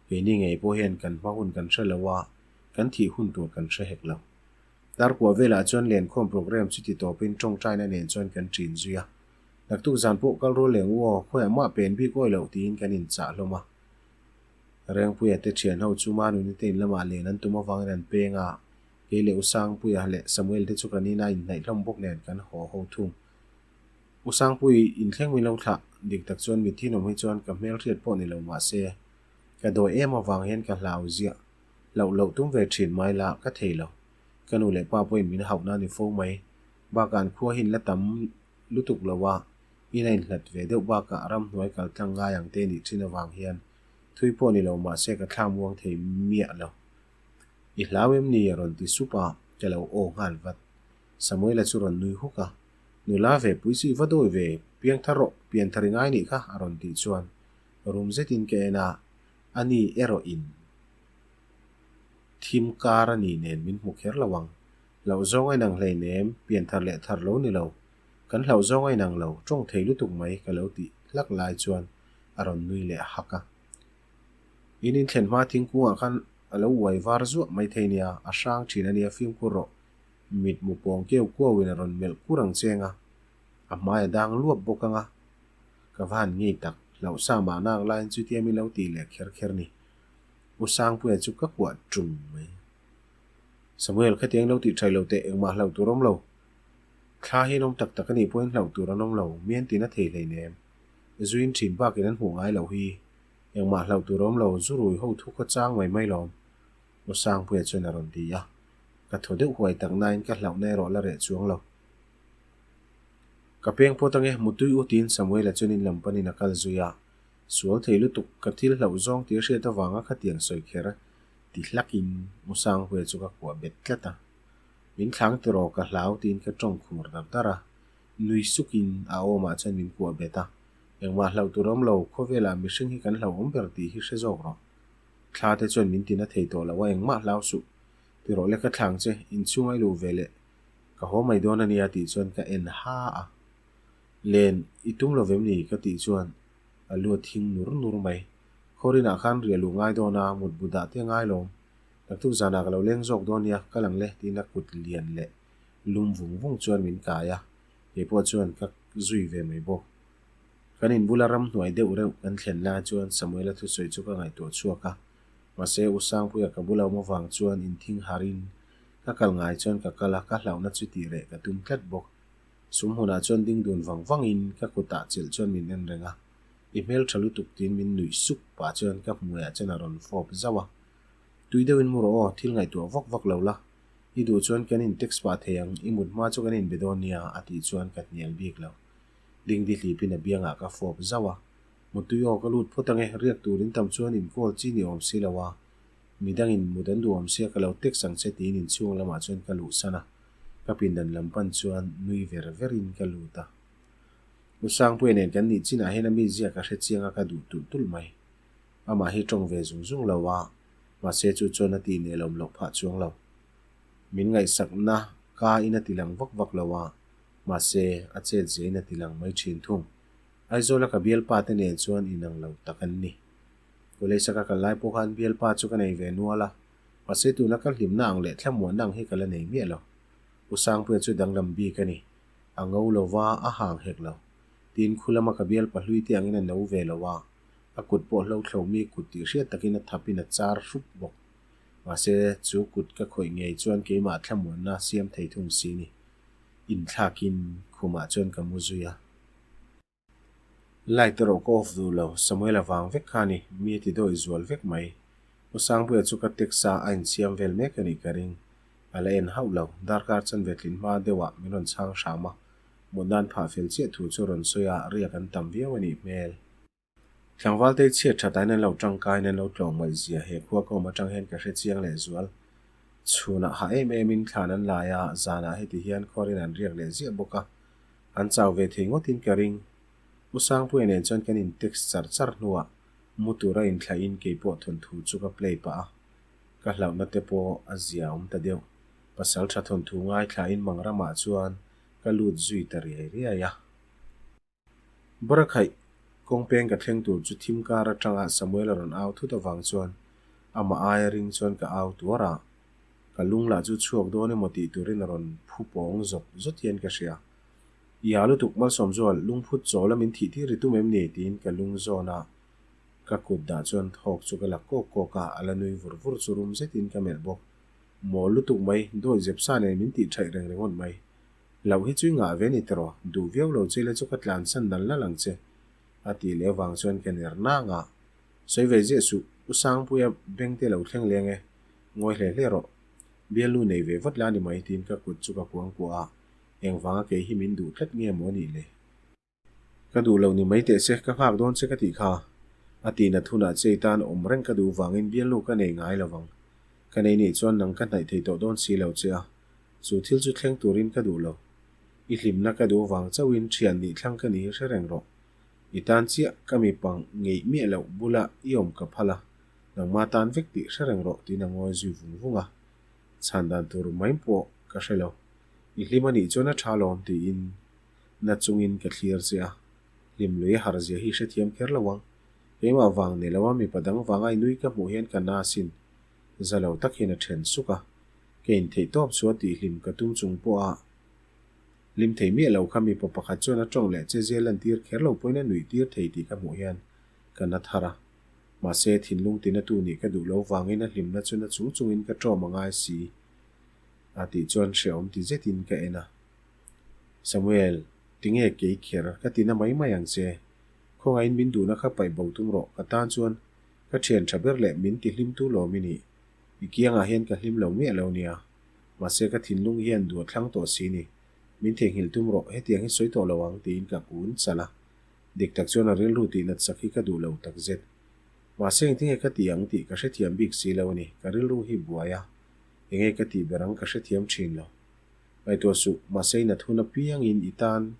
Speaker 1: keini ngei pawh hian kan hma hun kan hre lo a, kan thih hun tur kan hre hek lo. Darkuah velah chuan lenkhawm programme chu ti tawpin tawngtaina nen chuan kan ṭin zui a. Naktuk zan pawh kal rual leng u aw, khawiah mah pen bik awi loh tiin kan inchah hlawm a. Rengpuia te ṭhian ho chu Manuni te in lamah len an tum avangin an peng a, kei leh U Sangpuia leh Samuel te chu kan ina inhnaih hlawm bawk nen kan haw ho thung. U Sangpui inthleng min lo thlah, dik tak chuan mitthi nawm hi chuan ka hmelhriat pawh ni lo mahse, ka dawi em avang hian ka hlau ziah. Loh loh tum ve thin mai la, ka thei lo. Ka nu leh pa pawhin min hauhna a ni fo mai. Bakah an khua hi in la tam lutuk lo a, in a inhlat ve deuh bakah ramhnuai kal tlang ngai ang te nih thin avang hian thui pawh ni lo mahse ka thla muang thei miah lo. I hlau em ni? a rawn ti sup a, ka lo aw nghal vat. Samuela chu rawn nui huk a. Nula ve pui chu i va dawi ve, piangthar rawh, pianthar i ngai nih kha, a rawn tih chuan rum zetin ka en a, ani erawh in thim kar a ni nen min hmu kher lo ang. Hlauh zawng a inang hleinem, pianthar leh thar lo ni lo. Kan hlauh zawng a inang lo, tawng thei lutuk mai ka lo tih hlak lai chuan a rawn nui leh hak a. In inthlen hma thingkungah khan a lo uai var zuah mai thei nia, a hrang thin a nia fimkhur rawh. Mit mu pawng keu kuauin a rawn melh kur ang cheng a, a hmai a dang luap bawk ang a. Ka va han ngei tak, hlauh sa mahna ang laiin chutia min lo tih leh kher kher ni. U Sangpuia chu ka kuah ṭung mai. Samuel, khatiang lo tih ṭhai lo teh, engmah hlauh tur awm lo. Thla hi an awm tak tak a nih pawhin hlauh tur an awm lo, mi an tina thei hleinem. Zuin ṭhin bakin an hmuh ngai loh hi. Engmah hlauh tur awm lo, zu rui ho thu khaw chang mai mai lawm. U Sangpuia chuan a rawn ti a. Ka thaw deuh huai tak nain ka hlauhna erawh la reh chuang lo. Ka peng pawt ange, mutui u tiin Samuela chuan in lam panin a kal zui a. Sual thei lutuk, ka thil hlauh zawng tih a hriat avanga khatiang sawi kher ti hlakin U Sangpuia chu ka kuah bet tlat a. Min thlang tiraw ka hlau tiin ka tawng khur dar dar a. Nui sukin a awmah chuan min kuah bet a. Engmah hlauh tur awm lo, khawvelah mihring hi kan hlauhawm ber tih hi hre zawk rawh. Thla te chuan min tina thei tawh lo a, engmah hlau suh. Ti rawh le ka thlang che, inchhung a i luh ve leh ka haw mai dawn a nia tih chuan ka en ha a. Len, i tum lo vem ni? ka tih chuan a lu a thing nur nur mai. Khawrinah khan riah luh ngai dawn a, mut bu dah te a ngai lawm. Naktuk zanah ka lo leng zawk dawn nia, ka lang le tiin a kut lian leh lum vung vung chuan min kai a, kei pawh chuan ka zui ve mai bawk. Kan inbula ramhnuai deuh reuh kan thlen lai chuan Samuela thusawi chu ka ngaihtuah chhuak a, mahse U Sangpuia ka bula awm avang chuan inthing harin ka kal ngai chuan ka kal a, ka hlauhna chu tih reh ka tum tlat bawk. Sum hmunah chuan ding dun vang vangin ka kutah chelh chuan min en reng a, I hmeltha lutuk tiin min nuih sup pah chuan ka hmuiah chuan a rawn fawp zauh a. Tui deuhin mu rawh aw, thil ngaihtuah vak vak lo la. I duh chuan kan in text pah thei ang, i mut hma chu kan inbe dawn nia a tih chuan ka hnial bik lo. Dingdi hlipin a biangah ka fawp zauh a. Mutui aw ka lut phawt ange, riak tur in tam chuan in call chi ni awm si lo a. Midangin mut an duh awm sia ka lo text ang che tiin inchhung lamah chuan ka luhsan a. Ka pindan lam pan chuan nui ver verin ka lut a. U Sangpuia nen kan nih chinah hian a mizia ka hre chiang a ka duh tulh tulh mai. Amah hi tawng ve zung zung lo a, mahse chu chuan a tih nelawm loh phah chuang lo. Min ngaihsakna ka in a ti lang vak vak lo a, mahse a chet zein a ti lang mai thin thung. Aizawla ka bialpa te nen chuan inang lo tak an ni. College a ka kal lai pawh khan bialpa chu ka nei ve nual a, mahse tuna ka hlimna ang leh thlamuanna ang hi ka la nei miah lo. U Sangpuia chu danglam bik a ni. A ngo lo va, a hang hek lo. Tin, khu lama ka bialpa hlui te angin a no ve lo a, a kut pawh hlo thlo mi kut tih hriat takin a thapin a char hrup bawk. Mahse, chu kut ka khawih ngei chuan keimah thlamuanna siam thei thung si ni. Inthlakin khumah chuan ka mu zui a. Light erawh ka off duh lo, Samuel avang vek kha ni, mi a ti dawih zual vek mai. U Sangpuia chu ka text a, a insiam vel mek a nih ka ring. A la en hauh lo, darkar chanve tlin hma deuhah min rawn chhang hram a, mut nan phah fel chiah thu chu rawn sawi a, riak an tam viau a nih hmel. Tlangval te chhiat that aiin an lo tangkaiin an lo tlawng mai zia he khua ka awm atang hian ka hre chiang leh zual. Chhunah hah em emin thlan an lai a, zanah heti hian khuarin an riak leh ziah bawk a, an chau ve thei ngawtin ka ring. U Sangpuia nen chuan kan in text char char hnuah mu tura inthlahin keipawh thawnthu chu ka play pah a, ka hlauhna te pawh a zia awm ta deuh. Pasal tha thawnthu ngaithlain Mangramah chuan ka lut zui ta riai riai a. Barakhaih, kawngpeng ka thleng tur chu thim kar atanga Samuel a rawn au thut avang chuan amah aia ring chuan ka au tuar a, ka lung lah chu chhuak dawn emaw tih turin a rawn phu pawng zawt zawt hian ka hria. I ha lutuk Malsawmzual, lungphut chawl a min thih tir i tum em ni? tiin ka lung zawn a, ka kut dah chuan thawk chu ka la kawk kawk a, a la nui vur vur chu rum zetin ka melh bawk. Mawl lutuk mai, dawi zep sa nen min tih thaih reng ringawt mai. Loh hi chu i ngah ve ni tiraw, duh viau lo che ila chu ka tlansan nal nal ang che, a tih leh avang chuan ka ner nang a. Sawi ve ziah suh, U Sangpuia beng te lo thleng leng e, ngawi hle hle rawh. Bialnu nei ve vat la ni mai tiin ka kut chu ka kuang kuah a, engvanga kei hi min duh tlat nge maw nih le? Ka duh lo ni mai teh se, ka nghak dawn che ka tih kha. A tih nat hunah che i tan awm reng ka duh vangin bialnu ka nei ngai lo vang. Ka nei nih chuan nang ka hnaih thei tawh dawn si lo che a, chu thil chu thleng turin ka duh lo. I hlimna ka duh vang chauhin thian nih thlang ka ni hi hre reng rawh. I tan chiah ka mi pang ngeih miah loh bula i awm ka phal a, nangma tan vek tih hre reng rawh tiin a ngawi zui vung vung a. Chhan dan tur mai pawh ka hre lo. I hlim a nih chuan a tha lawm tiin na chungin ka thlir che a, hlim lui a har zia hi hrethiam kher lo ang. Keimah vang ni lo a mipa dang vanga i nui ka hmuh hian ka na sin. Za lo tak hian a then suk a, ka intheih tawp chu a tihhlim ka tum chung pawh a hlim thei miah lo kha mipa pakhat chuan a tawng leh che zia lantir kher lo pawhin a nuih tir thei tih ka hmuh hian ka na thar a. Mahse, thinlung tinatu nih ka duh lo vangin a hlimna chu na chung chungin ka tawm a ngai si a tih chuan hrehawm ti zetin ka en a. Samuel, tinge kei kher ka ti na mai mai ang che. Khawngaihin min duhna kha paih bo tum rawh, ka tan chuan ka thian tha ber leh min ti hlimtu lawm i nih. I kiangah hian ka hlim lo miah lo nia. Mahse ka thinlung hian duh a thlang tawh si ni. Min theihnghilh tum rawh, hetiang hi sawi tawh lo ang tiin ka kun chalh a. Dik tak chuan a rilru tih nat sak hi ka duh lo tak zet. Mahse engtinge ka ti ang tih ka hrethiam bik si lo a ni, ka rilru hi buai a. Enge ka tih ber ang ka hrethiam thin lo. Ngaihtuah suh, mahse i nat hun apiangin i tan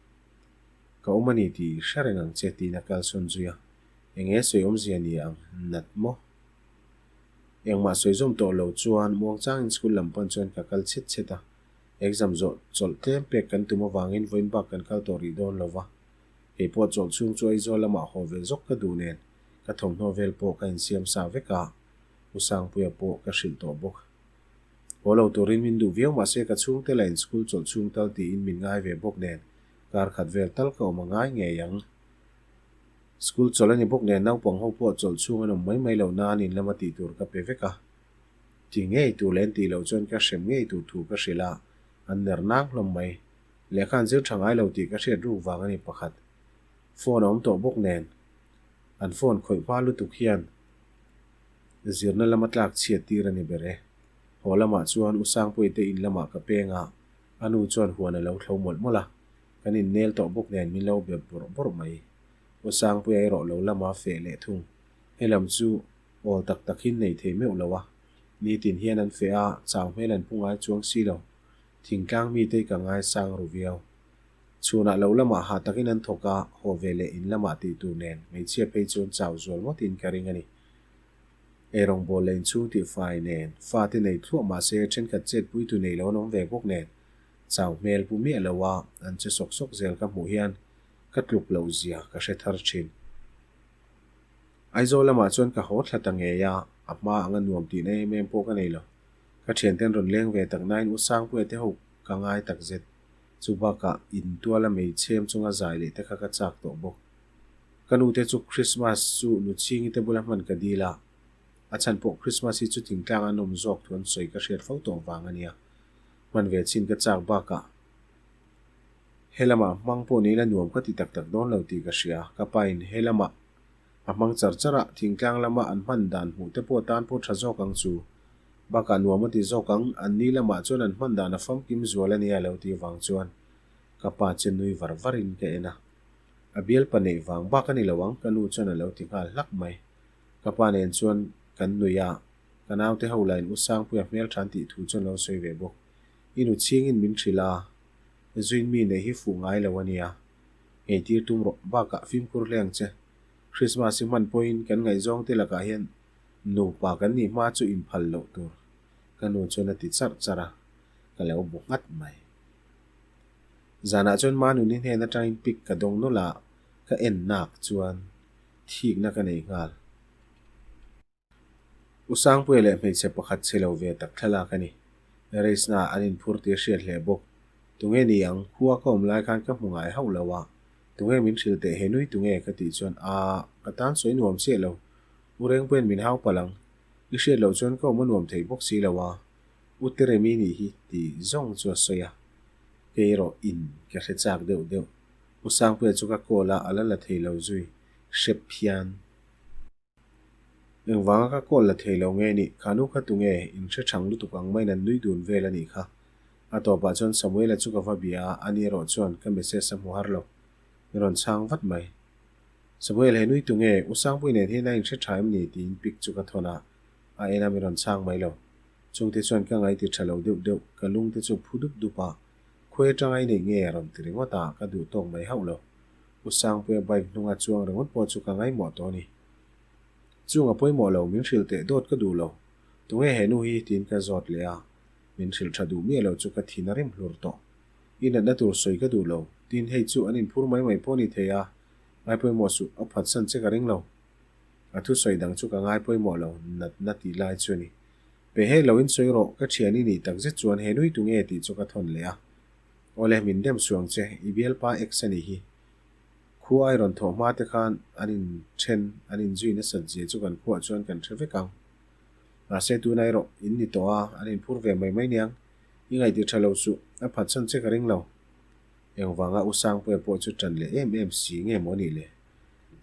Speaker 1: ka awm a ni tih i hre reng ang che tiin a kalsawn zui a. Enge sawi awmzia ni ang, nat maw? Engmah sawi zawm tawh lo chuan muangchangin school lam pan chuan ka kal chhet chhet a. Exam zawh chawlh tlem pek kan tum avangin vawiin bak kan kal tawh rih dawn lo va. Kei pawh chawlh chhung chu Aizawl lamah haw ve zawk ka duh nen ka thawmhnaw vel pawh ka insiam sa vek a, U Sangpuia pawh ka hrilh tawh bawk. Haw lo turin min duh viau mahse ka chhungte la in school chawlh chhung tal tiin min ngai ve bawk nen kar khat vel tal ka awm a ngai ngei ang. School chawlh a ni bawk nen naupang ho pawh chawlh chhung an awm mai mai loh nan in lama tih tur ka pe vek a. Ti ngei tur leh an tih loh chuan ka hrem ngei tur thu ka hrilh a, an ner nang hlawm mai. Lehkha an zir tha ngai lo tih ka hriat ruk vang a ni pakhat. Phone a awm tawh bawk nen an phone khawih hma lutuk hian zirna lama tlak chhiat tir a ni ber e. Haw lamah chuan U Sangpuii te in lamah ka peng a, a nu chuan huan a lo thlo mawlh mawlh a, kan innel tawh bawk nen min lo bep bawrh bawrh mai. U Sangpuia erawh lo lama feh leh thung. Helam chu awl tak tak hin nei thei meuh lo a, nitin hian an feh a, chau hmel an pu ngai chuang si lo. Thingtlang mite ka ngaisang ru viau. Chhunah lo lamah hah takin an thawk a, haw ve leh in lamah tih tur nen hmeichhia phei chuan chau zual ngawtin ka ring a ni. Eirawngbawl leh inchhung tih fai nen, fate nei thluah mahse thenkhat chetpuitu nei lo an awm ve bawk nen, chau hmel pu miah lo a an che sawk sawk zel ka hmuh hian ka tluk loh zia ka hre thar thin. Aizawl lamah chuan ka haw thla ta ngei a, a hma anga nuam tihna em em pawh ka nei lo. Ka thianten rawn leng ve tak nain U Sangpuia te ho ka ngai tak zet. Chu bakah in tuala mei chhem chunga zai leh te kha ka chak tawh bawk. Ka nu te chu Christmas chu nu chhingi te bula hman ka dil a, a chhan pawh Christmas hi chu thingtlang an awm zawk thu an sawi ka hriat fo tawh vang a nia. Hman ve chin ka chak bakah he lamah hmang pawh ni ila nuam ka ti tak tak dawn lo tih ka hria. Ka pa in he lamah a hmang char char a, thingtlang lama an hman dan hmuh te pawh tan pawh tha zawk ang chu. Bakah nuam a ti zawk ang, an ni lamah chuan an hman dan a famkim zual a nia lo tih vang chuan ka pa chu nui var varin ka en a. A bialpa neih vang bak a ni lo ang ka nu chuan a lo ti nghal hlak mai. Ka pa nen chuan kan nui a, ka naute ho lain U Sangpuia hmeltha an tih thu chuan lo sawi ve bawk. I nu chhingin min hrilh a, zuin mi neih hi fuh ngai lo a nia. Ngeitir tum rawh, bakah fimkhur hle ang che. Christmas hi hman pawhin kan ngaihzawng te lakah hian Nupa kan nih hma chu inphal loh tur ka nu chuan a ti charh charh a, ka lo bu nghat mai. Zanah chuan Manuni hnen atangin pic ka dawng nawlh a, ka en nak chuan thikna ka nei nghal. U Sangpuia leh hmeichhe pakhat che lo ve tak thlalak a ni. Race naah an inphur tih a hriat hle bawk. Tunge ni ang, khua ka awm lai khan ka hmu ngai hauh lo a, tunge min hrilh teh he nui tunge ka tih chuan aa, ka tan sawi nuam chiah lo. U Rengpuia'n min hau palh ang. I hriat loh chuan ka awm a nuam thei bawk si lo a, U Teremi nih hi ti zawng chu a sawi a. Kei erawh in ka hre chak deuh deuh. U Sangpuia chu ka call a, a la la thei lo zui hrep hian. Engvanga ka call la thei lo nge nih? Kha nu kha tunge? In hre thang lutuk ang maiin an nui dun vel a nih kha. A tawpah chuan Samuela chu ka va bia a, ani erawh chuan ka message a hmu har lo. Min rawn chhang vat mai. Samuel he nui tunge, U Sangpui nen hian a inhre tha em ni? tiin pic chu ka thawn a, a en a min rawn chhang mai lo. Chungte chuan ka ngaih ti tha lo deuh deuh, ka lung te chu phu dup dup a. Khawi atanga i neih nge a rawn ti ringawt a, ka duh tawk mai hauh lo. U Sangpuia bike hnunga chuang ringawt pawh chu ka ngaihmawh tawh a ni. Chung a pawimawh lo, min hrilh teh dawt ka duh lo. Tunge he nu hi? tiin ka zawt leh a, min hrilh tha duh miah lo chu ka thin a rim hlur tawh. I natna tur sawi ka duh lo, tin hei chu an inphur mai mai pawh a ni thei a, ngai pawimawh suh, a phatsan che ka ring lo. A thusawi dang chu ka ngai pawimawh lo, natna tih lai chu a ni. Pe hek lo in sawi rawh, ka thian i nih tak zet chuan he nui tu nge tih chu ka thawn leh a. Awle, min dem suang che, i bialpa ex a nih hi. Khua ai rawn thawh hma te khan an in then, an in zui nasat zia chu kan khuah chuan kan hre vek ang. Mahse tuna erawh in ni tawh a, an in phur ve mai mai niang. I ngaihtir tha lo suh, a phatsan che ka ring lo. Engvanga U Sangpuia pawh chu tan leh em em si nge maw nih le?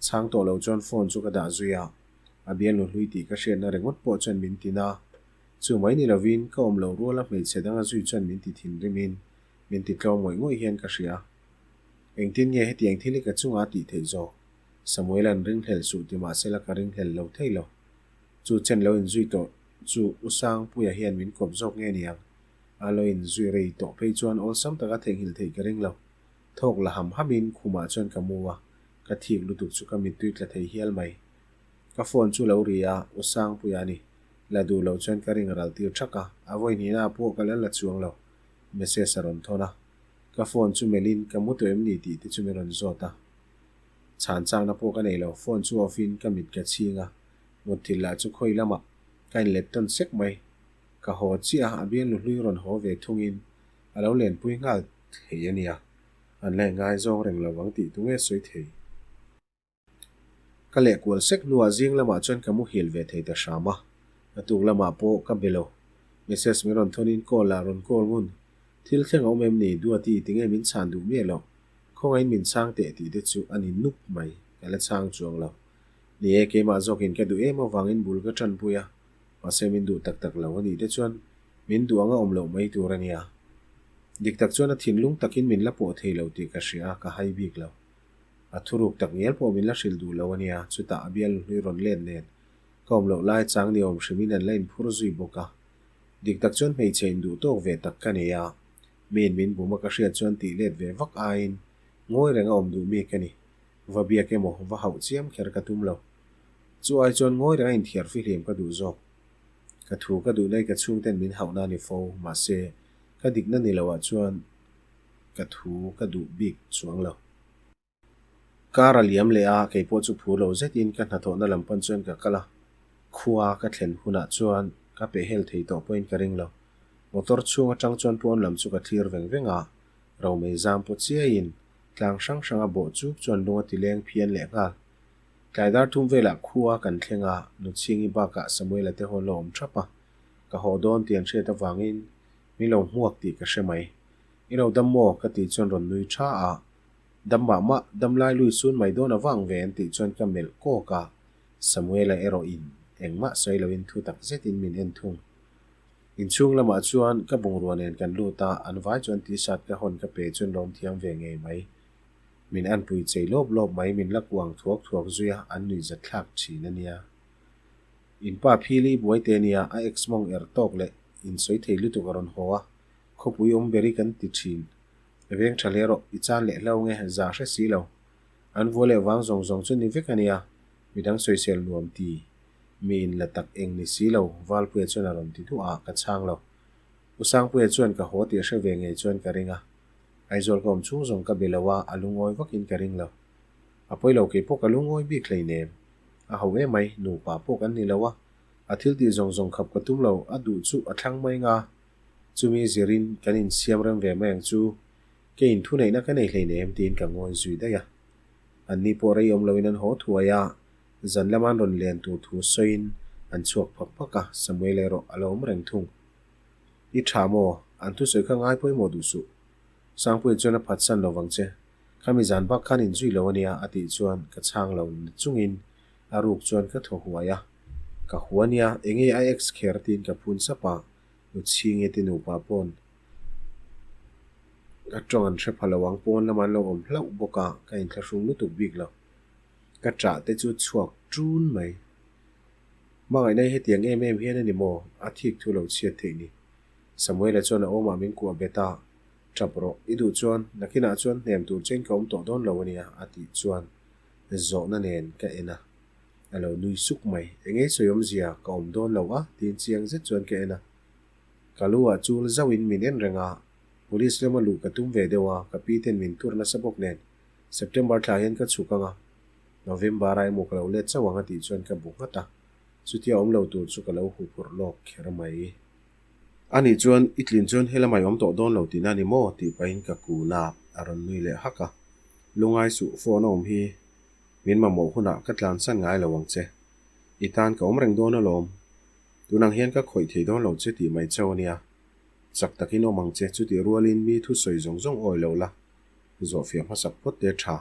Speaker 1: Chhang tawh lo chuan phone chu ka dah zui a, a bialnu hlui tih ka hriatna ringawt pawh chuan min tin a. Chu mai ni lovin ka awm loh ruala hmeichhe danga zui chuan min ti thinrimin min ti tlawm ngawih ngawih hian ka hria. Engtin nge hetiang thil hi ka chungah a tih theih zawk? Samuela'n ringhlel suh ti mah sela ka ringhlel lo thei lo. Chu chen lo inzui tawh chu U Sangpuia hian min kawp zawk nge niang? A lo inzui rei tawh phei chuan awlsam taka theihnghilh theih ka ring lo. Thawk la ham hamin khumah chuan ka mu a, ka thik lutuk chu ka mittui tla thei hial mai. Ka phone chu lo ri a, U Sangpuia a ni. La duh loh chuan ka ring ral tir thak a, a vawi hnihna pawh ka la la chuang lo. Message a rawn thawn a. Ka phone chu melhin ka mu tawh em ni tih te chu min rawn zawt a. Chhan chakna pawh ka nei lo, phone chu off in ka mit ka chhing a, mutthilh lah chu khawi lamah ka inlet tawn sek mai. Ka haw chiah a, a bialnu hlui rawn haw ve thungin a lo lenpui nghal thei a nia, an la ingaizawng reng lo vang tih tunge sawi thei. Ka leh kual sek hnuah zing lamah chuan ka muhil ve thei ta hram a, a tuk lamah pawh ka be lo. Message min rawn thawnin call ah rawn call ngun. Thil thleng a awm em ni Duati tinge min chhan duh miah lo, khawngaihin min chhang teh tih te chu a ni nup mai, ka la chhang chuang lo. Ni e, keimah zawkin ka duh em avangin bul ka tanpui a, mahse min duh tak tak lo a nih te chuan min duh anga awm loh mai tur a nia. Dik tak chuan a thinlung takin min la pawh thei lo tih ka hria a, ka hai bik lo. A thuruk tak ngial pawh min la hrilh duh lo a nia, chutah a bialnu hlui rawn let nen ka awm loh lai chang ni awm hrimin an la inphur zui bawk a. Dik tak chuan hmeichhe induh tawk ve tak ka nei a, miin min bum a ka hriat chuan tih let ve vak aiin ngawi reng a awm duh mi ka ni. Va biak emaw va hauh chiam kher ka tum lo. Chu ai chuan ngawi reng a inthiar fihlim ka duh zawk. Ka thu ka duh nai ka chhungten min hauhna a ni fo, mahse ka dikna ni loah chuan ka thu ka duh bik chuang lo. Kar a liam leh a, kei pawh chu phur lo zetin ka hnathawhna lam pan chuan ka kal a. Khua ka thlen hunah chuan ka pehhel thei tawh pawhin ka ring lo. Motor chhung atang chuan pawn lam chu ka thlir veng veng a, romei zam pawh chiaiin tlang hrang hrang a bawh chuk chuan lung a ti leng phian leh nghal. Tlai dar thum velah khua kan thleng a, Nuchhingi bakah Samuela te hawn lo awm thap a, ka haw dawn tih an hriat avangin min lo hmuak tih ka hre mai. I lo dam maw? ka tih chuan rawn nui tha a, Dam mah mah, dam lai lui sun mai dawn a vang ve an tih chuan ka melh kawk a, Samuela erawh in engmah sawi loin thu tak zetin min en thung. Inchhung lamah chuan ka bungrua nen kan lut a, an vai chuan t-shirt ka hawn ka pe chuan lawm thiam ve ngei mai. Min anpui chei lawp lawp mai, min la kuang thuak thuak zui a, an nuih zat thlak thin a nia. In pa phili buai te nia, a ex mawng er tawk leh insawi thei lutuk a rawn haw a, khawpui awm ber i kan ti thin. Veng tha hle rawh, i chan leh hlo nge, za hre si lo. An vua leh vang zawng zawng chu ni vek a nia, midang sawisel nuam ti. Mi in la tak eng ni si lo, Valpuia chuan a rawn ti duah a, ka chhang lo. U Sangpuia chuan ka haw tih a hre ve ngei chuan ka ring a. Aizawl ka awm chhung zawng ka be lo a, a lungawi vakin ka ring lo. A pawi lo kei pawh ka lungawi bik hleinem. A ho emai, nupa pawh kan ni lo a, a thil tih zawng zawng khap ka tum lo, a duh chu a thlang mai nga. Chumi zirin kan insiam rem ve mai ang chu, keiin thuneihna ka nei hleinem tiin ka ngawi zui daih a. Anni pawh rei awm loin an haw thuai a, zan lama an rawn len tur thu sawiin an chhuak phak phak a, Samuel erawh a lo awm reng thung. I tha maw? An thusawi kha ngai pawimawh duh suh. Sangpuia chuan a phatsan lo vang che. Khami zan bak khan inzui lo ania a tih chuan ka chhang lo na chungin a ruk chuan ka thaw huai a. Ka hua nia, enge a ex kher tiin ka phun sap a, nu chhinge te nupa pawn ka tawng an hre pha lo ang pawn lamah an lo awm hlauh bawk a, ka inthlahrung lutuk bik lo. Ka ṭah te chu chhuak ṭun mai. Hmangaihna hi hetiang em em hian a ni maw? A thik thu lo chhiat theih ni. Samuela chuan a awmah min kuah bet a. Ṭap rawh, i duh chuan nakinah chuan hnem tur chein ka awm tawh dawn lo a nia, a tih chuan zawhna nen ka en a. A lo nui suk mai. Eng ei sawi awmzia ka awm dawn lo a, tiin chiang zet chuan ka en a. Ka lu ah chul zauhin min en reng a, Police lama luh ka tum ve deuh a, ka pi ten min tur nasa bawk nen September thla hian ka chhuk ang a, November ah emaw ka lo let chauh ang a tih chuan ka bu nghat a, chutia awm lo tur chu ka lo huphurh lawk kher mai. A nih chuan i tlin chuan helamah i awm tawh dawn lo tihna a ni maw? tih pahin ka kun a, a rawn nui leh hak a. Lungai suh, phone a awm hi min mamawh hunah ka tlansan ngai lo ang che. I tan ka awm reng dawn alawm. Tunang hian ka khawih thei dawn lo che tih mai chauh a nia. Chak takin awm ang che, chutih rualin mi thusawi zawng zawng awi lo la, zawhfiah hmasak phawt te tha.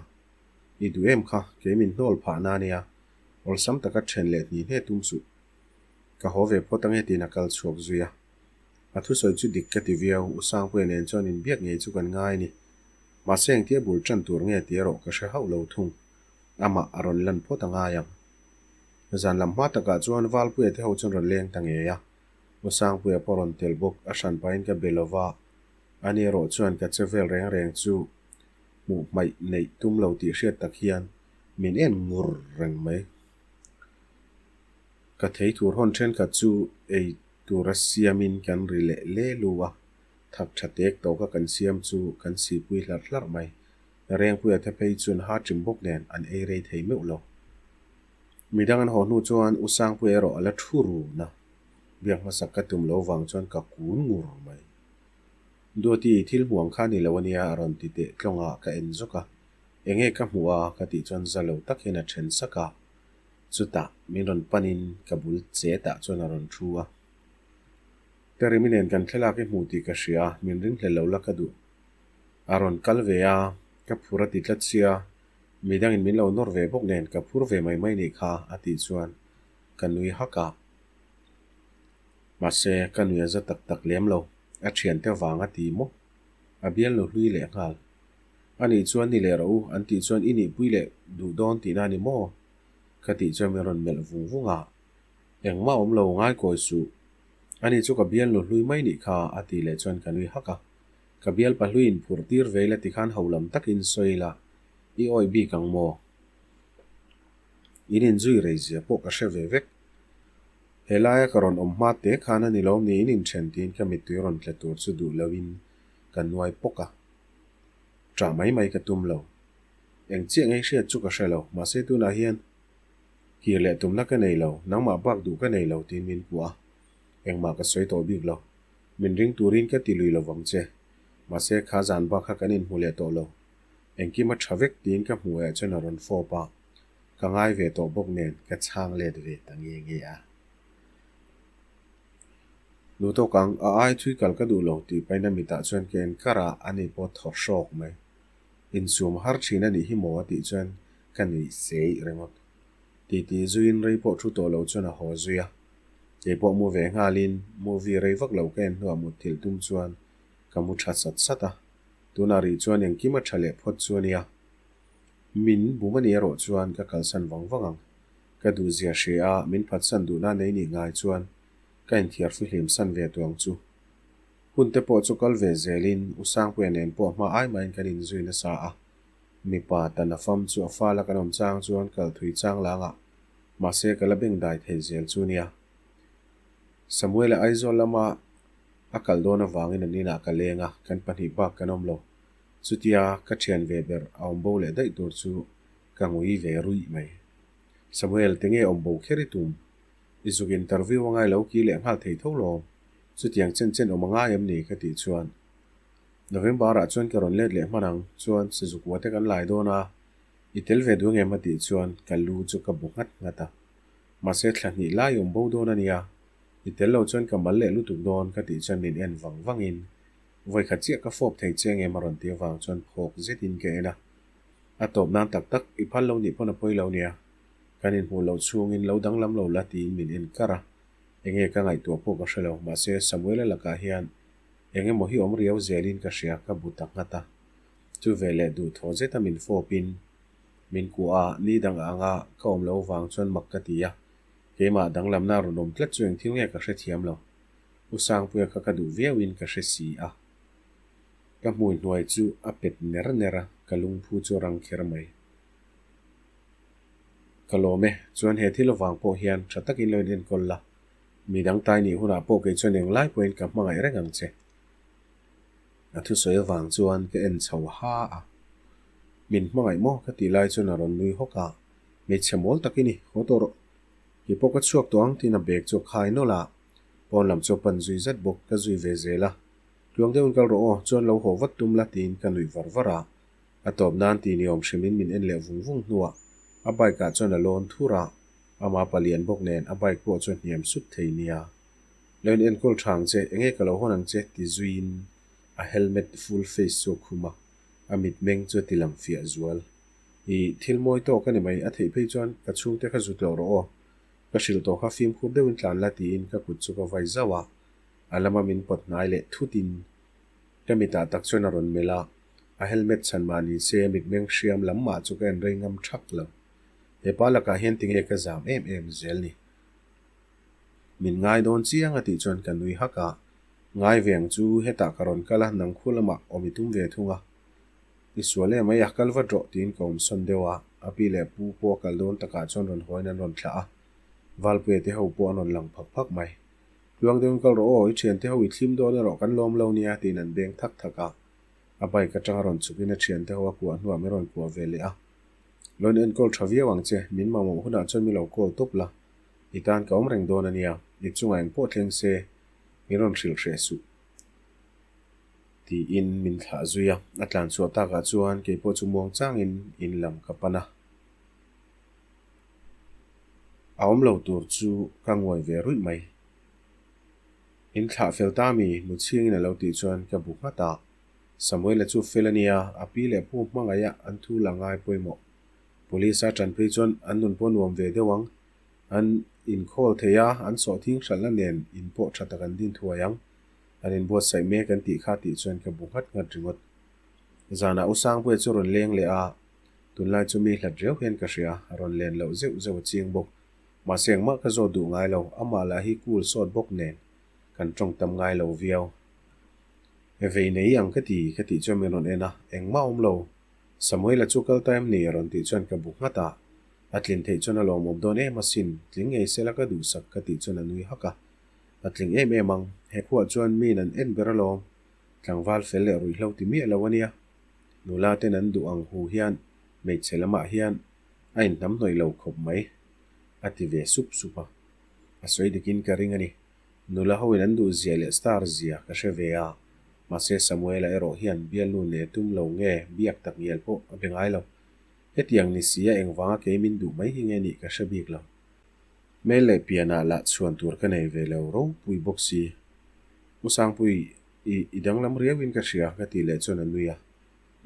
Speaker 1: I duh em kha, kei min hnawl phah na nia, awlsam taka then leh hni hne tum suh. Ka haw ve phawt ange tiin a kal chhuak zui a. A thusawi chu dik ka ti viau, U Sangpuia nen chuan inbiak ngei chu kan ngai a ni. Mahse engtia bul tan tur nge tih erawh ka hre hauh lo thung. Amah a rawn lan phawt a ngai ang. Zan lam hma takah chuan Valpuia te ho chuan rawn leng ta ngei a. U Sangpuia pawh rawn tel bawk, a hran pahin ka be lova, ani erawh chuan ka che vel reng reng chu hmuh hmaih neih tum lo tih hriat tak hian min en ngur reng mai. Ka thei tur hawn thenkhat chu ei tura siamin kan ri leh le lu a, thak tha tek tawka kan siam chu kan sipui hlarh hlarh mai. Rengpuia te phei chuan ha ṭim bawk nen an ei rei thei meuh lo. Midang an haw hnu chuan U Sangpuia erawh a la thu run a, biak hmasak ka tum lo vang chuan ka kun ngur mai. Duati, thil hmuh ang kha ni lo ania a rawn ti teh tlawng a, ka en zawk a. Enge ka hmuh a? ka tih chuan za lo tak hian a then sak a. Chutah min rawn panin ka bul chetah chuan a rawn thu a. Teremi nen kan thlalak i hmuh tih ka hria a, min ringhlel lo la ka duh. A rawn kal ve a, ka phur a ti tlat sia, midangin min lo nawr ve bawk nen ka phur ve mai mai nih kha a tih chuan ka nui hak a. Mahse, ka nui a za tak tak lem lo, a thiante vang a ti maw? A bialnu hlui leh nghal. A nih chuan ni leh rawh u, an tih chuan i nihpui leh duh dawn tihna a ni maw? Ka tih chuan min rawn melh vung vung a, Engmah awm lo ngai kawi suh. Ani chu ka bialnu hlui mai nih kha, a tih leh chuan ka nui hak a. Ka bialpa hlui in phurh tir ve ila tikhan ho lam takin sawi ila, i awih bik ang maw? In inzui rei zia pawh ka hre ve vek. He laia ka rawn awm hma te khan a ni lo ni in inthen tiin ka mittui rawn tle tur chu duh loin ka nuai pawk a. Ṭah mai mai ka tum lo. Eng chiah ngei hriat chu ka hre lo, mahse tunah hian kir leh tumna ka nei lo, nangmah bak duh ka nei lo tiin min kuah a. Engmah ka sawi tawh bik lo. Min ring turin ka ti lui lo vang che. Mahse kha zan bak kha kan inhmu leh tawh lo. Engkim a ṭha vek tiin ka hmuh eh chuan a rawn fawp a. Ka ngai ve tawh bawk nen ka chhang let ve ta nge nge a. Nu tawk ang, a ai thui kal ka duh lo tih pahin a mitah chuan ka en kar a, ani pawh thaw hrawk mai. Insum har thin a nih hi maw a tih chuan ka nuih seih ringawt. Titi zuiin rei pawh thu tawh lo chuan a haw zui a. Kei pawh mu ve nghalin movie rei vak lo ka en hnuah mutthilh tum chuan ka mu tha sat sat a. Tunah rih chuan engkim a tha leh phawt chu a nia. Min bum a nih erawh chuan ka kalsan vang vang ang. Ka duhzia hria a, min phatsan duhna nei nih ngai chuan ka inthiar fihlim san ve tuang chu. Hun te pawh chu kal ve zelin U Sangpuia nen pawh hma ai maiin kan inzui nasa a. Mipa tan a fam chu a fala kan awm chang chuan kal thui chang langah mahse ka la beng dai thei zel chu nia. Samuela Aizawl lama a kal dawn avangin an inah ka leng a, kan pahnih bak kan awm lo. Chutia ka thian ve ber a awm bo leh daih tur chu ka ngui ve ruih mai. Samuel, tinge awm bo kher i tum? I zuk interview a ngai lo ki leh nghal thei tho lawm. Chutiang chen chen awm a ngai em ni? ka tih chuan November ah chuan ka rawn let leh hman ang chuan Sazukua te kan lai dawn a, i tel ve duh ngem a tih chuan ka lu chu ka bu nghat nghat a. Mahse thla hnih lai awm bo dawn a nia, i tel lo chuan ka mal leh lutuk dawn ka tih chuan min en vang vang in Vawikhat chiah ka fawp thei che ngem a rawn tih avang chuan phawk zetin ka en a. A tawp nan tak tak, i phal lo nih pawn a pawi lo nia. Kan inhmuh loh chhungin lo danglam lo la tiin min en kar a. Enge ka ngaihtuah pawh ka hre lo, mahse Samuela lakah hian eng emaw hi awm riau zelin ka hria ka bu ta nghat a. Chu veleh duhthawh zeta min fawpin min kuah a, ni dang anga ka awm loh vang chuan mak ka ti a. Keimah danglamna rawn awm tlat chu engthil nge ka hrethiam lo. U Sangpuia kha ka duh viauin ka hre si a. Ka hmui hnuai chu a pet ner ner a, ka lungphu chu a rang kher mai. Ka lawm e, chuan he thil avang pawh hian tha takin lo in enkawl la, mi dang tai nih hunah pawh kei chuan englai pawhin ka hmangaih reng ang che. A thusawi avang chuan ka en chho ha a, Min hmangaih maw? ka tih lai chuan a rawn nui hawk a, Hmeichhe mawl tak i ni, haw tawh rawh. Kei pawh ka chhuak tawh ang tiin a bag chu a khai nawlh a, pawn lam chu a pan zui zet bawk, ka zui ve zel a. Tluang deuhin kal rawh aw, chuan lo haw vat tum la tiin ka nuih var var a. A tawp nan ti ni awm hrimin min en leh vung vung hnuah a bike ah chuan a lawn thur a, ama palian bawk nen a bike pawh chu a hniam sut thei nia. Lo in enkawl tha ang che, enge ka lo hawn ang che ti zuiin a helmet full face chu a khum a, a mitmeng chu a ti lang fiah zual. I thil mawi tawk a ni mai, a theih phei chuan ka chhungte kha zut loh rawh aw, ka hrilh tawh kha fimkhur deuhin tlan la tiin ka kut chu ka vai zauh a, a lama min pawt hnai leh thutin ka mitah tak chuan a rawn melh a, a helmet chhan mah ni se a mitmeng hriam lam mah chu ka en rei ngam thak lo. He pa lakah hian tinge ka zam em em zel ni. Min ngai dawn chiang a tih chuan ka nui hak a, ngai ve ang chu hetah ka rawn kal a, nang khu lamah awm i tum ve thung a. I sual em mai a, kal vat rawh tiin ka awm sawn deuh a, a pi leh pu pawh a kal dawn takah chuan rawn hawiin an rawn thlah a, Valpuia te ho pawh an rawn lang phak phak mai. Tluang deuhin kal rawh aw, i thiante ho i thlim dawn erawh kan lawm lo nia tiin an beng thak thak a, a bike atanga rawn chhukin a thiante ho a kuah hnuah min rawn kuah ve leh a. Lo in enkawl tha viau ang che, min mamawh hunah chuan mi lo call tawp la, i tan ka awm reng dawn a nia, i chungah engpawh thleng se min rawn hrilh hreh suh tiin min thlah zui a, a tlan chhuah takah chuan keipawh chu muang changin in lam ka pan a. A awm lo tur chu ka nguai ve ruih mai. In thlah fel ta mi, nu chhingin a lo tih chuan ka bu nghat a. Samuela chu fel a nia, a pi leh pu hmangaih a an thu la ngai pawimawh. Police a tan phei chuan an nun pawh nuam ve deuh ang. An inkhawl thei a, an sawhthing hralhna nen in pawh tha tak an din thuai ang. An inbuatsaih mek an tih kha tih chuan ka bu nghat nghat ringawt. Zanah U Sangpuia chu rawn leng leh a, Tunlai chu mi hlat riau hian ka hria, a rawn len loh zeuh zeuh a ching bawk. Mahse engmah ka zawt duh ngai lo, amah lah hi cool sawt bawk nen kan tawng tam ngai lo viau. Vei nei ang ka ti, ka tih chuan min rawn en a, engmah awm lo. Samuela chu kal ta em ni? a rawn tih chuan ka bu nghat a, a tlin theih chuan a lawmawm dawn em asin, tling ngei sela ka duhsak ka tih chuan a nui hak a, a tling em em ang, he khuah chuan miin an en ber alawm, tlangval fel leh ruihhlo ti miah lo ania. Nula ten an duh ang hu hian hmeichhe lamah hian a inhnam hnawih lo khawp mai, a ti ve sup sup a. A sawi dikin ka ring a ni. Nula hoin an duh zia leh star zia ka hre ve a, mahse Samuela erawh hian bialnu ne tum lo nge biak tak ngial pawh a be ngai lo. Hetiang ni si a engvanga kei min duh mai hi nge nih ka hre bik lo. Hmel leh pianah lah chhuan tur ka nei ve lo ropui bawk si. U Sangpui, I, i danglam riauin ka hria, ka tih leh chuan a nui a.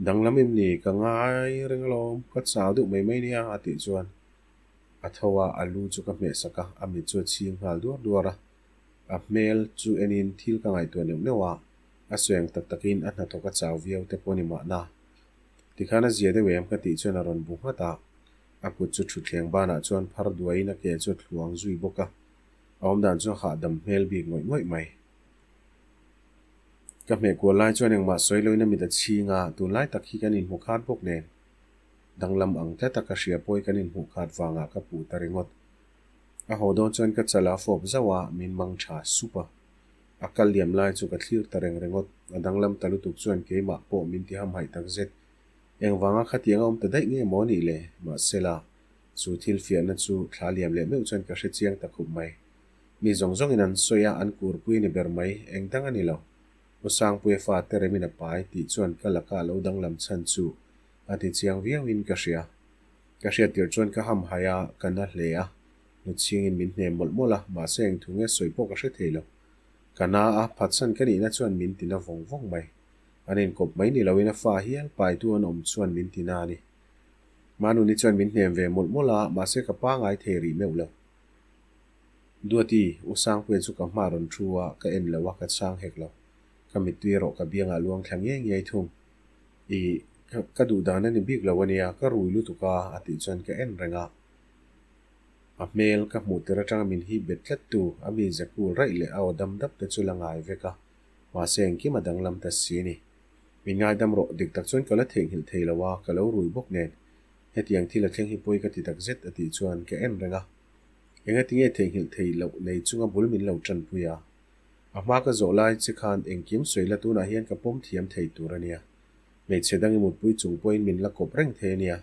Speaker 1: Danglam em ni, ka ngai reng alawm, ka chau deuh mai mai nia, a tih chuan a tho a, a lu chu ka hmeh sak a, a mit chu a chhing nghal duar duar a. A hmel chu enin thil ka ngaihtuah neuh neuh a, a sawi ang tak takin a hnathawk a chau viau te pawh a ni mahna. Tikhan a zia deuh em ka tih chuan a rawn bu nghat a, a kut chu thutthleng banah chuan phar duaiin a ke chu a thluang zui bawk a, a awmdan chu a hahdam hmel bik ngawih ngawih mai. Ka hmeh kual lai chuan engmah sawi loin a mit a chhing a, tunlai tak hi kan inhmu khat bawk nen. Danglam ang tlata ka hria pawi kan inhmuh khat vangah ka puh ta ringawt. A haw dawn chuan ka chala fawp zauh a, min mang tha sup a. A kal liam lai chu ka thlir ta reng ringawt. A danglam ta lutuk chuan keimah pawh min ti hamhaih tak zet. Engvanga khatiang a awm ta daih nge maw nih le? Mahsela, chu thil fiahna chu thla liam leh meuh chuan ka hre chiang ta khup mai. Mi zawng zawngin an sawi a, an kurpui a ni ber mai, eng dang a ni lo. U Sangpuia fa te remin a pai tih chuan ka laka a lo danglam chhan chu a ti chiang viauin ka hria. Ka hriat tirh chuan ka hamhaih a, ka na hle a, nuchhingin min hnem mawlh mawlh a, mahse eng thu nge sawi pawh ka hre thei lo. Ka na a, phatsan ka nihna chuan min tina vawng vawng mai. An inkawp mai ni loin a fa hial paitu an awm chuan min tina a ni. Manuni chuan min hnem ve mawlh mawlh a, mahse ka pangai thei rih meuh lo. Duati, U Sangpuia chu ka hma rawn thu a, ka en lo a, ka chhang hek lo. Ka mittui erawh ka biangah luang thla ngiai ngiai thung. Ih, ka ka duh dan a ni bik lo a nia, ka rui lutuk a, a tih chuan ka en reng a. A hmel ka hmuh tir atanga min hip bet tlat tu, a mi ze kul raih leh a aw dam dap te chu la ngai vek a, mahse engkim a danglam ta si a ni. Min ngaidam rawh, dik tak chuan ka la theihnghilh thei lo a, ka lo rui bawk nen. Hetiang thil a thleng hi pawi ka ti tak zet a tih chuan ka en reng a. Engatinge theihnghilh thei loh nei chunga bul min lo tanpui a? A hma ka zawh lai che khan engkim sawi la tunah hian ka pawm thiam thei tur a nia. Hmeichhe dang i mutpui chung pawhin min la kawp reng thei a nia.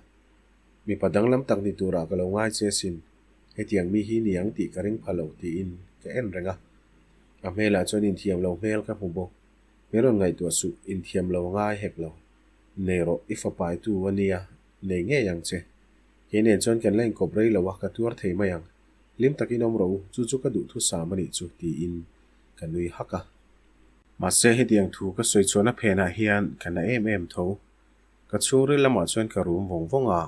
Speaker 1: Mipa danglam tak ni turah ka lo ngai che asin. Hetiang mi hi ni ang tih ka ring pha lo tiin ka en reng a. A hmelah chuan inthiam lo hmel ka hmu bawk. Min rawn ngaihtuah suh, inthiam lo ngai hek lo. Nei rawh, i fapaitu a nia, nei ngei ang che. Kei nen chuan kan la inkawp rei lo a, ka tuar thei mai ang. Hlim takin awm rawh u, chu chu ka duhthusam a nih chu, tiin ka nui hak a. Mahse, hetiang thu ka sawi chhuahna phenah hian ka na em em tho. Ka chhungril lamah chuan ka rum vawng vawng a,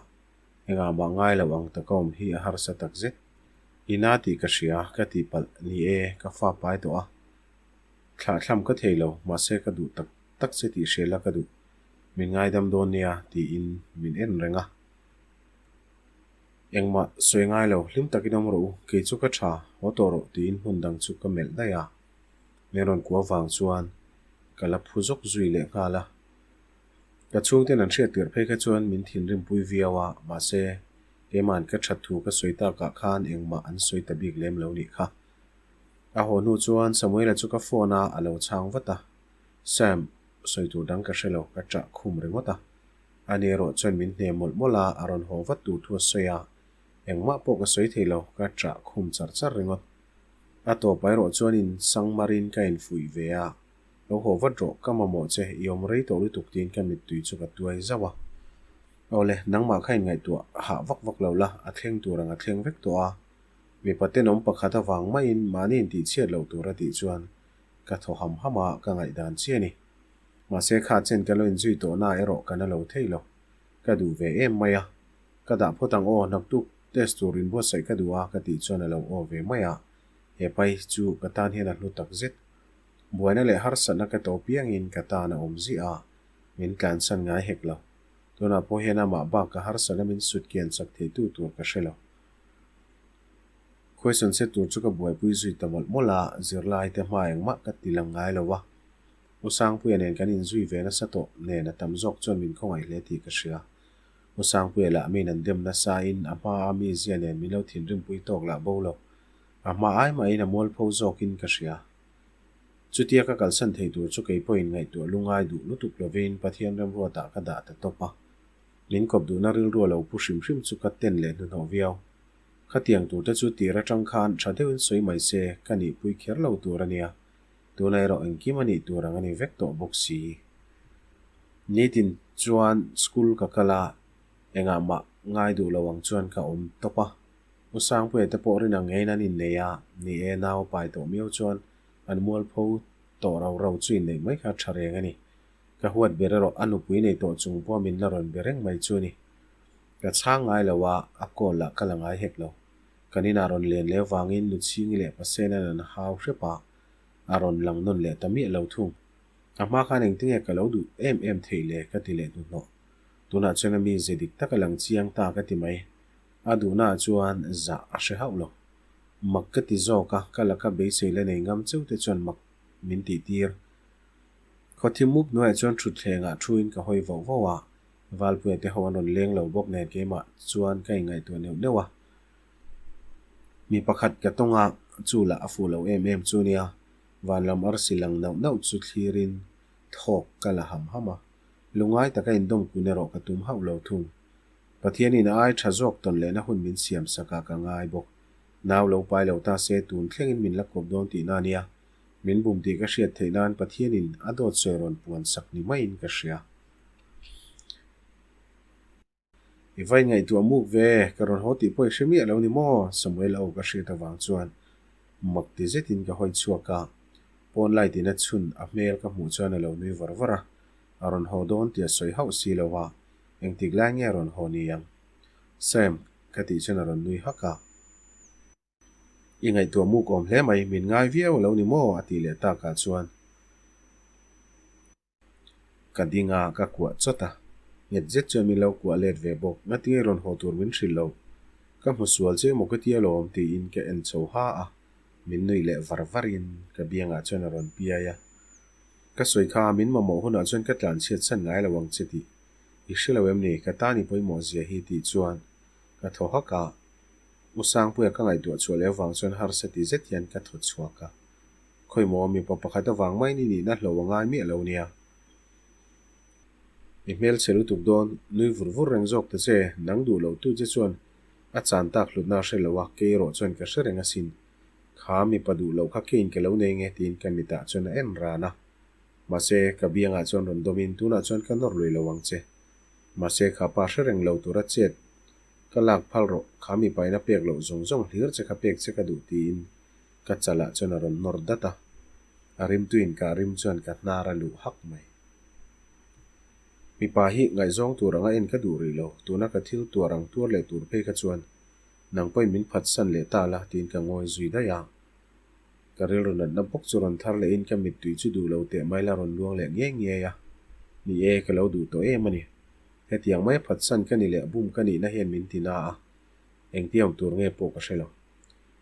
Speaker 1: engah mah ngai lo ang taka awm hi a harsa tak zet. I na tih ka hria, ka tihpalh, ni e, ka fa pai tawh a. Thlahthlam ka thei lo, mahse ka duh tak tak che tih hria la ka duh. Min ngaidam dawn nia, tiin min en reng a. Engmah sawi ngai lo, hlim takin awm rawh u, kei chu ka tha, haw tawh rawh tiin hmun dang chu ka melh daih a. Min rawn kua vang chuan ka la phu zawk zui leh nghal a. Ka chhungten an hriat tirh phei kha chuan min thinrimpui viau a, mahse keima'n ka that thu ka sawi takah khan engmah an sawi ta bik lem lo nih kha. A haw hnu chuan Samuela chu ka phone a, a lo chhang vat a. Sam, sawi tur dang ka hre lo, ka ṭah khum ringawt a. Ani erawh chuan min hne mawlh mawlh a, a rawn haw vat tur thu a sawi a. Engmah pawh ka sawi thei lo, ka ṭah khum char char ringawt. A tawp erawh chuan in sangmarin ka infuih ve a, Lo haw vat rawh, ka mamawh che, i awm rei tawh lutuk tiin ka mittui chu ka tuai zauh a. Awle, nangmah kha inngaihtuah hah vak vak lo la, a thleng tur ang a thleng vek tawh a. Mipa tenawm pakhat avang maiin mahni intihchhiat loh tur a tih chuan ka thaw ham ham a, ka ngaihdan chiah a ni. Mahse kha chen ka lo inzui tawhna erawh ka na lo thei lo. Ka duh ve em mai a. Ka dah phawt ang aw, naktuk test tur inbuatsaih ka duh a ka tih chuan a lo aw ve mai a. He pai chu ka tan hian a hlu tak zet. Buaina leh harsatna ka to piangin ka tan a awm ziah a, min tlansan ngai hek lo. Tunah pawh hian amah bak ka harsatna min sut kian chak theitu tur ka hre lo. Question set tur chu ka buaipui zui ta mawlh mawlh a, zirlai te hma engmah ka ti lang ngai lo a. U Sangpuia nen kan inzui ve nasa tawh nen a tam zawk chuan min khawngaih hle tih ka hria. U Sangpuia lah min an dem nasa in a hma a mi zia nen min lo thinrimpui tawk lah bo lo. A hma ai mahin a mualpho zawkin ka hria. Chutia ka kalsan thei tur chu kei pawhin ngaihtuah lungai duh lutuk lovin Pathian remruatah ka dah ta tawp a. Min kawp duhna rilru a lo pu hrim hrim chu ka ten leh hnuhnawh viau. Khatiang turte chu tir atang khan tha deuhin sawi mai se ka nihpui kher lo tur a nia. Tuna erawh engkim a nih tur ang a ni vek tawh bawk si. Nitin chuan school ka kal a, engah mah ngai duh lo ang chuan ka awm tawp a. U Sangpuia te pawh rin ang ngeiin an innei a, ni e nau a pai tawh miau chuan an mualpho tawh rau rau chu inneih mai kha tha reng a ni. Ka huat ber erawh a nupui nei tawh chung pawh min la rawn be reng mai chu a ni. Ka chhang ngai lo a, a call lah ka la ngai hek lo. Kan inah rawn len leh avangin Nuchhingi leh Pasenan an hau hrep a, a rawn lang nawn leh ta miah lo thung. A hma khan engtinge ka lo duh em em theih le ka ti leh hnuhnawh. Tunah chuan a mize dik tak a lang chiang ta ka ti mai. A duhnaah chuan zah a hre hauh lo. Mak ka ti zawk a, ka laka beisei la nei ngam cheu te chuan mak min tih tir. Khawthim mup hnuaiah chuan thutthlengah thuin ka hawi vauh vauh a, Valpuia te ho an rawn leng lo bawk nen keimah chuan ka inngaihtuah neuh neuh a. Mi pakhat ka tawng a, chu lah a fuh lo em em chu nia, van lam arsi lang nauh nauh chu thlirin thawk ka la ham ham a. Lungngai taka indawm kun erawh ka tum hauh lo thung. Pathianin a ai tha zawk tawn lehna hun min siam sakah ka ngai bawk. Nau lo pai lo ta se tun thlengin min la kawp dawn tihna a nia. Min bum tih ka hriat theih nan Pathianin a dawt sawi rawn puan sak ni maiin ka hria. I va inngaihtuah muk ve, ka rawn haw tih pawh i hre miah lo ni maw? Samuel aw ka hriat avang chuan mak ti zetin ka hawi chhuak a. Pawn light in a chhun a hmel ka hmuh chuan a lo nui var var a. A rawn haw dawn tih a sawi hauh si lo a, engtik lai nge a rawn haw ni ang? Sam, ka tih chuan a rawn nui hak a. I ngaihtuah muk awm hle mai, min ngai viau a lo ni maw? a tih leh takah chuan ka ding a, ka kuah chawt a. Nghet zet chuan min lo kuah let ve bawk. Ngatinge rawn haw tur min hrilh lo? Ka hmu sual che maw ka ti alawm tiin ka en chho ha a, min nuih leh var varin ka biangah chuan a rawn piai a. Ka sawi kha, min mamawh hunah chuan ka tlanchhiat chhan ngai lo ang che tih i hre lo em ni? Ka tan i pawimawh zia hi tih chuan ka thaw hak a. U Sangpuia ka ngaihtuah chhuah leh avang chuan harsa ti zet hian ka thaw chhuak a. Khawimaw, mipa pakhat avang maiin i nihna hlo a ngai miah lo nia. I hmelchhe lutuk dawn, nui vur vur reng zawk ta che, nang duh loh tu che chuan a chan tak hlutna a hre lo a, kei erawh chuan ka hre reng asin. Kha mipa duh loh kha keiin ka lo nei nge tiin ka mitah chuan a en ran a. Mahse, ka biangah chuan rawn dawmin tunah chuan ka nawr lui lo ang che. Mahse, kha pa hre reng lo tura chet ka lak phal rawh, kha mipa in a pek loh zawng zawng hlir che kha pek che ka duh tiin ka chalah chuan a rawn nawr dat a. A rimtuin ka rim chuan ka hnar a luh hak mai. Mipa hi ngaihzawng tur anga en ka duh rih lo, tuna ka thil tuar ang tuar leh tur phei kha chuan nang pawhin min phatsan leh ta la tiin ka ngawi zui daih a. Ka rilru natna bawk chu rawn thar lehin ka mittui chu duh lo teh mai la rawn luang leh ngiai ngiai a. Ni e, ka lo duh tawh em a ni. Hetiang mai phatsan ka ni leh bum ka nihna hian min ti na a, engtia awm tur nge pawh ka hre lo.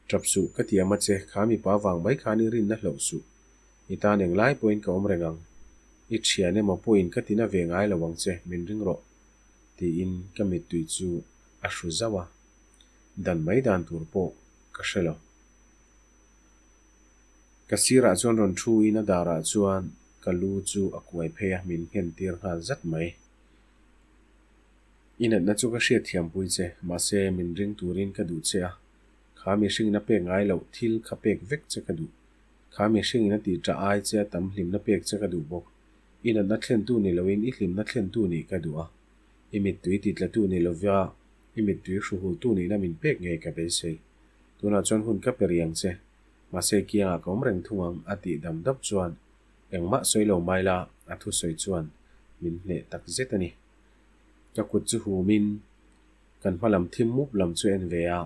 Speaker 1: Tap suh, ka ti ama che, kha mipa vang mai khan i rinna hlauh suh. I tan englai pawhin ka awm reng ang. I thian emaw pawhin ka tina ve ngai lo ang che, min ring rawh, tiin ka mittui chu a hru zauh a. Dan mai dan tur pawh ka hre lo. Ka sirah chuan rawn thu in a darah chuan ka lu chu a kuai phei a, min nghen tir nghal zat mai. I natna chu ka hriatthiampui che, mahse min ring turin ka duh che a, kha mihringin a pek ngai loh thil kha pek vek che ka duh. Kha mihringin a tih ṭah ai che a tam hlimna pek che ka duh bawk. I natna thlentu ni loin i hlimna thlentu nih ka duh a. I mittui titlatu ni lova i mittui hruhultu nihna min pek ngei ka beisei. Tunah chuan hun ka pe riang che. Mahse kiangah ka awm reng thung ang a tih dam dap chuan engmah sawi lo mai la a thusawi chuan min hneh tak zet a ni. Ka kut chu humin kan hma lam thim mup lam chu en ve a,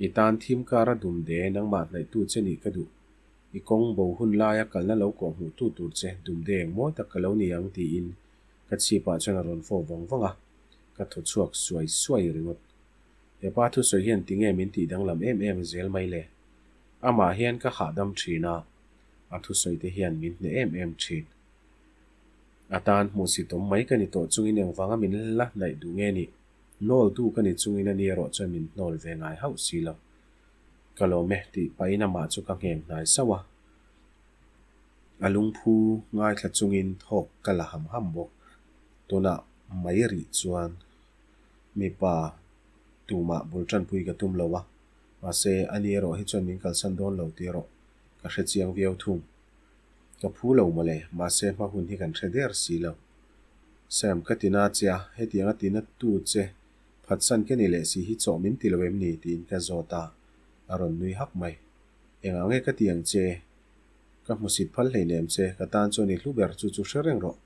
Speaker 1: I tan thim kara dum de nangmah hnaihtu che nih ka duh. I kawng bo hun laia kalna lo kawh hmuhtu tur che dum de eng mawi tak ka lo ni ang tiin ka chhipah chuan a rawn fawp vang vang a, ka thaw chhuak suai suai ringawt. He pa thusawi hian tinge min tih danglam em em zel mai le? Amah hian ka hahdam thin a, a thusawi te hian min hneh em em thin. A tan hmuhsitawm mai ka ni tawh chungin engvanga min la hnaih duh nge nih? Hnawltu ka ni chungin a ni erawh chuan min hnawl ve ngai hauh si lo. Ka lawm e tih pahin amah chu ka ngheng hnai sauh a. A lungphu ngaithla chungin thawk ka la ham ham bawk. Tunah mai rih chuan mipa tumah bul tanpui ka tum lo a, mahse a ni erawh hi chuan min kalsan dawn lo tih erawh ka hre chiang viau thung. Ka phu lo mawle, mahse hma hun hi kan hre der si lo. Sam, ka ti na che a, hetiang a ti na tu che phatsan ka ni leh si hi chawh min ti lo em ni? tiin ka zawt a, a rawn nui hak mai. Engah nge ka ti ang che? Ka hmusit phal hleinem che, ka tan chuan i hlu ber chu chu hre reng rawh.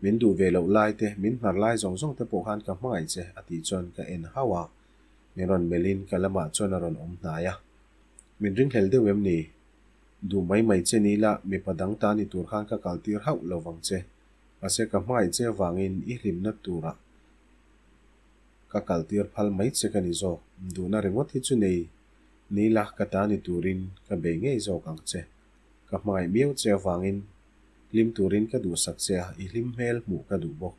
Speaker 1: Min duh ve loh lai te, min hnar lai zawng zawng te pawh khan ka hmangaih che, a tih chuan ka en hauh a, min rawn melhin ka lamah chuan a rawn awm hnai a. Min ringhlel deuh em ni? Duh mai mai che ni la, mipa dang ta ni tur khan ka kal tir hauh lo vang che. Mahse ka hmangaih che avangin i hlimna turah ka kal tir phal mai che ka ni zawk. Duhna ringawt hi chu nei ni la, ka ta ni turin ka bei ngei zawk ang che. Ka hmangaih miau che avangin hlim turin ka duhsak che a, i hlim hmel hmuh ka duh bawk.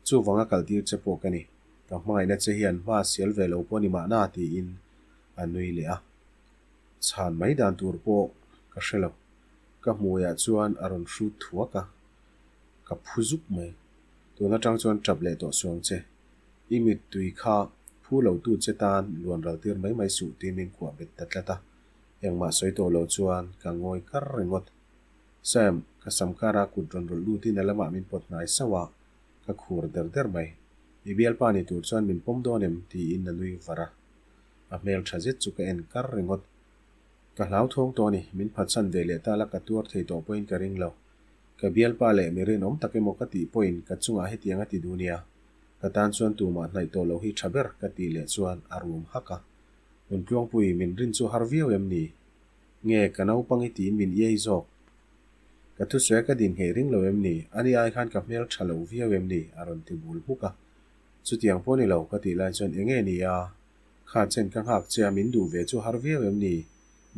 Speaker 1: Chuvanga kal tir che pawh ka ni. Ka hmangaihna che hian hma sial ve lo pawh ni mahna tiin a nui leh a. Chhan mai dan tur pawh ka hre lo. Ka hmuiah chuan a rawn hrut thuak a, ka phu zuk mai. Tun atang chuan tap leh tawh suang che. I mittui kha phu lo tu che tan luan ral tir mai mai suh tiin min kuah bet ta tlat a. Engmah sawi tawh lo chuan ka ngawi kar ringawt. Sam, ka sam kara kut rawn rawlh lutin a lamah min pawt hnai sauh a, ka khur der der mai. I bialpa ni tur chuan min pawm dawn em? tiin a nui var a. A hmel tha zet chu ka en kar ringawt. Ka hlauthawng tawh a ni, min phatsan ve leh ta la ka tuar thei tawh pawhin ka ring lo. Ka bialpa leh mi rinawm tak emaw ka tih pawhin ka chungah hetiang a ti duh nia. Ka tan chuan tumah hnaih tawh loh hi tha ber ka tih leh chuan a rum hak a. Nuntluangpui, min rin chu har viau em ni? Nge ka naupang i tiin min iai zawk? Ka thusawi a ka din ngei ring lo em ni? Ani ai khan ka hmel tha lo viau em ni? a rawn ti bul hmuk a. Chutiang pawh ni lo ka tih lai chuan enge ni a? Kha chen ka nghak che a min duh ve chu har viau em ni?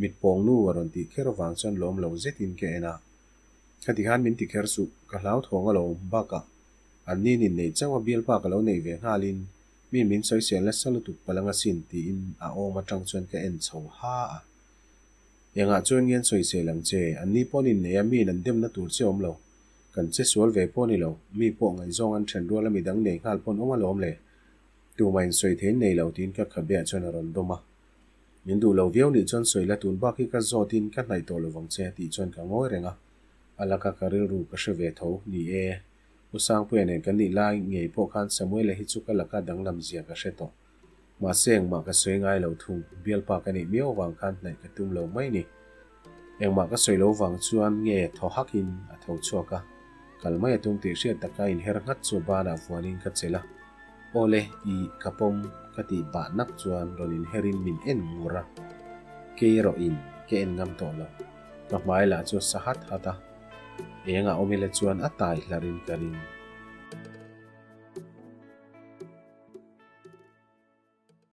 Speaker 1: Mit pawng nu a rawn tih kher avang chuan lawm lo zetin ka en a. Khati khan min ti kher suh, ka hlauthawng alawm, bakah an ni nin neih chauh a bialpa ka lo neih ve nghalin mi min sawisel nasa lutuk palang asin tiin a awm atang chuan ka en chho ha a. Engah chuan nge an sawisel ang che, an ni pawh nin neih a miin an demna tur che awm lo, kan che sual ve pawh ni lo, mi pawh ngaihzawng an then rual a midang nei nghal pawn awm alawm le, tumah in sawi thei nei lo tiin ka khabeah chuan a rawn dawm a. Min duh lo viau nih chuan sawi la tun bak hi ka zawt in ka hnaih tawh lovang che tih chuan ka ngawi reng a, a laka ka rilru ka hre ve tho, ni e, U Sangpuia nen kan nih lai ngei pawh khan Samuela hi chu ka laka danglam zia ka hre tawh. Mahse engmah ka sawi ngai lo thung, bialpa ka nih miau vang khan hnaih ka tum lo mai ni. Engmah ka sawi lo vang chuan nge thaw hak in a tho chhuak a, kal mai a tum tih hriat taka inher nghat chu banah vuanin ka chelh a. Awle, i ka pawm ka tih bah nak chuan rawn inherin min en ngur a, kei erawh in ka en ngam tawh lo. Ka hmai lah chu a sa hat hat a, engah awm ila chuan a tai hlar in ka ring.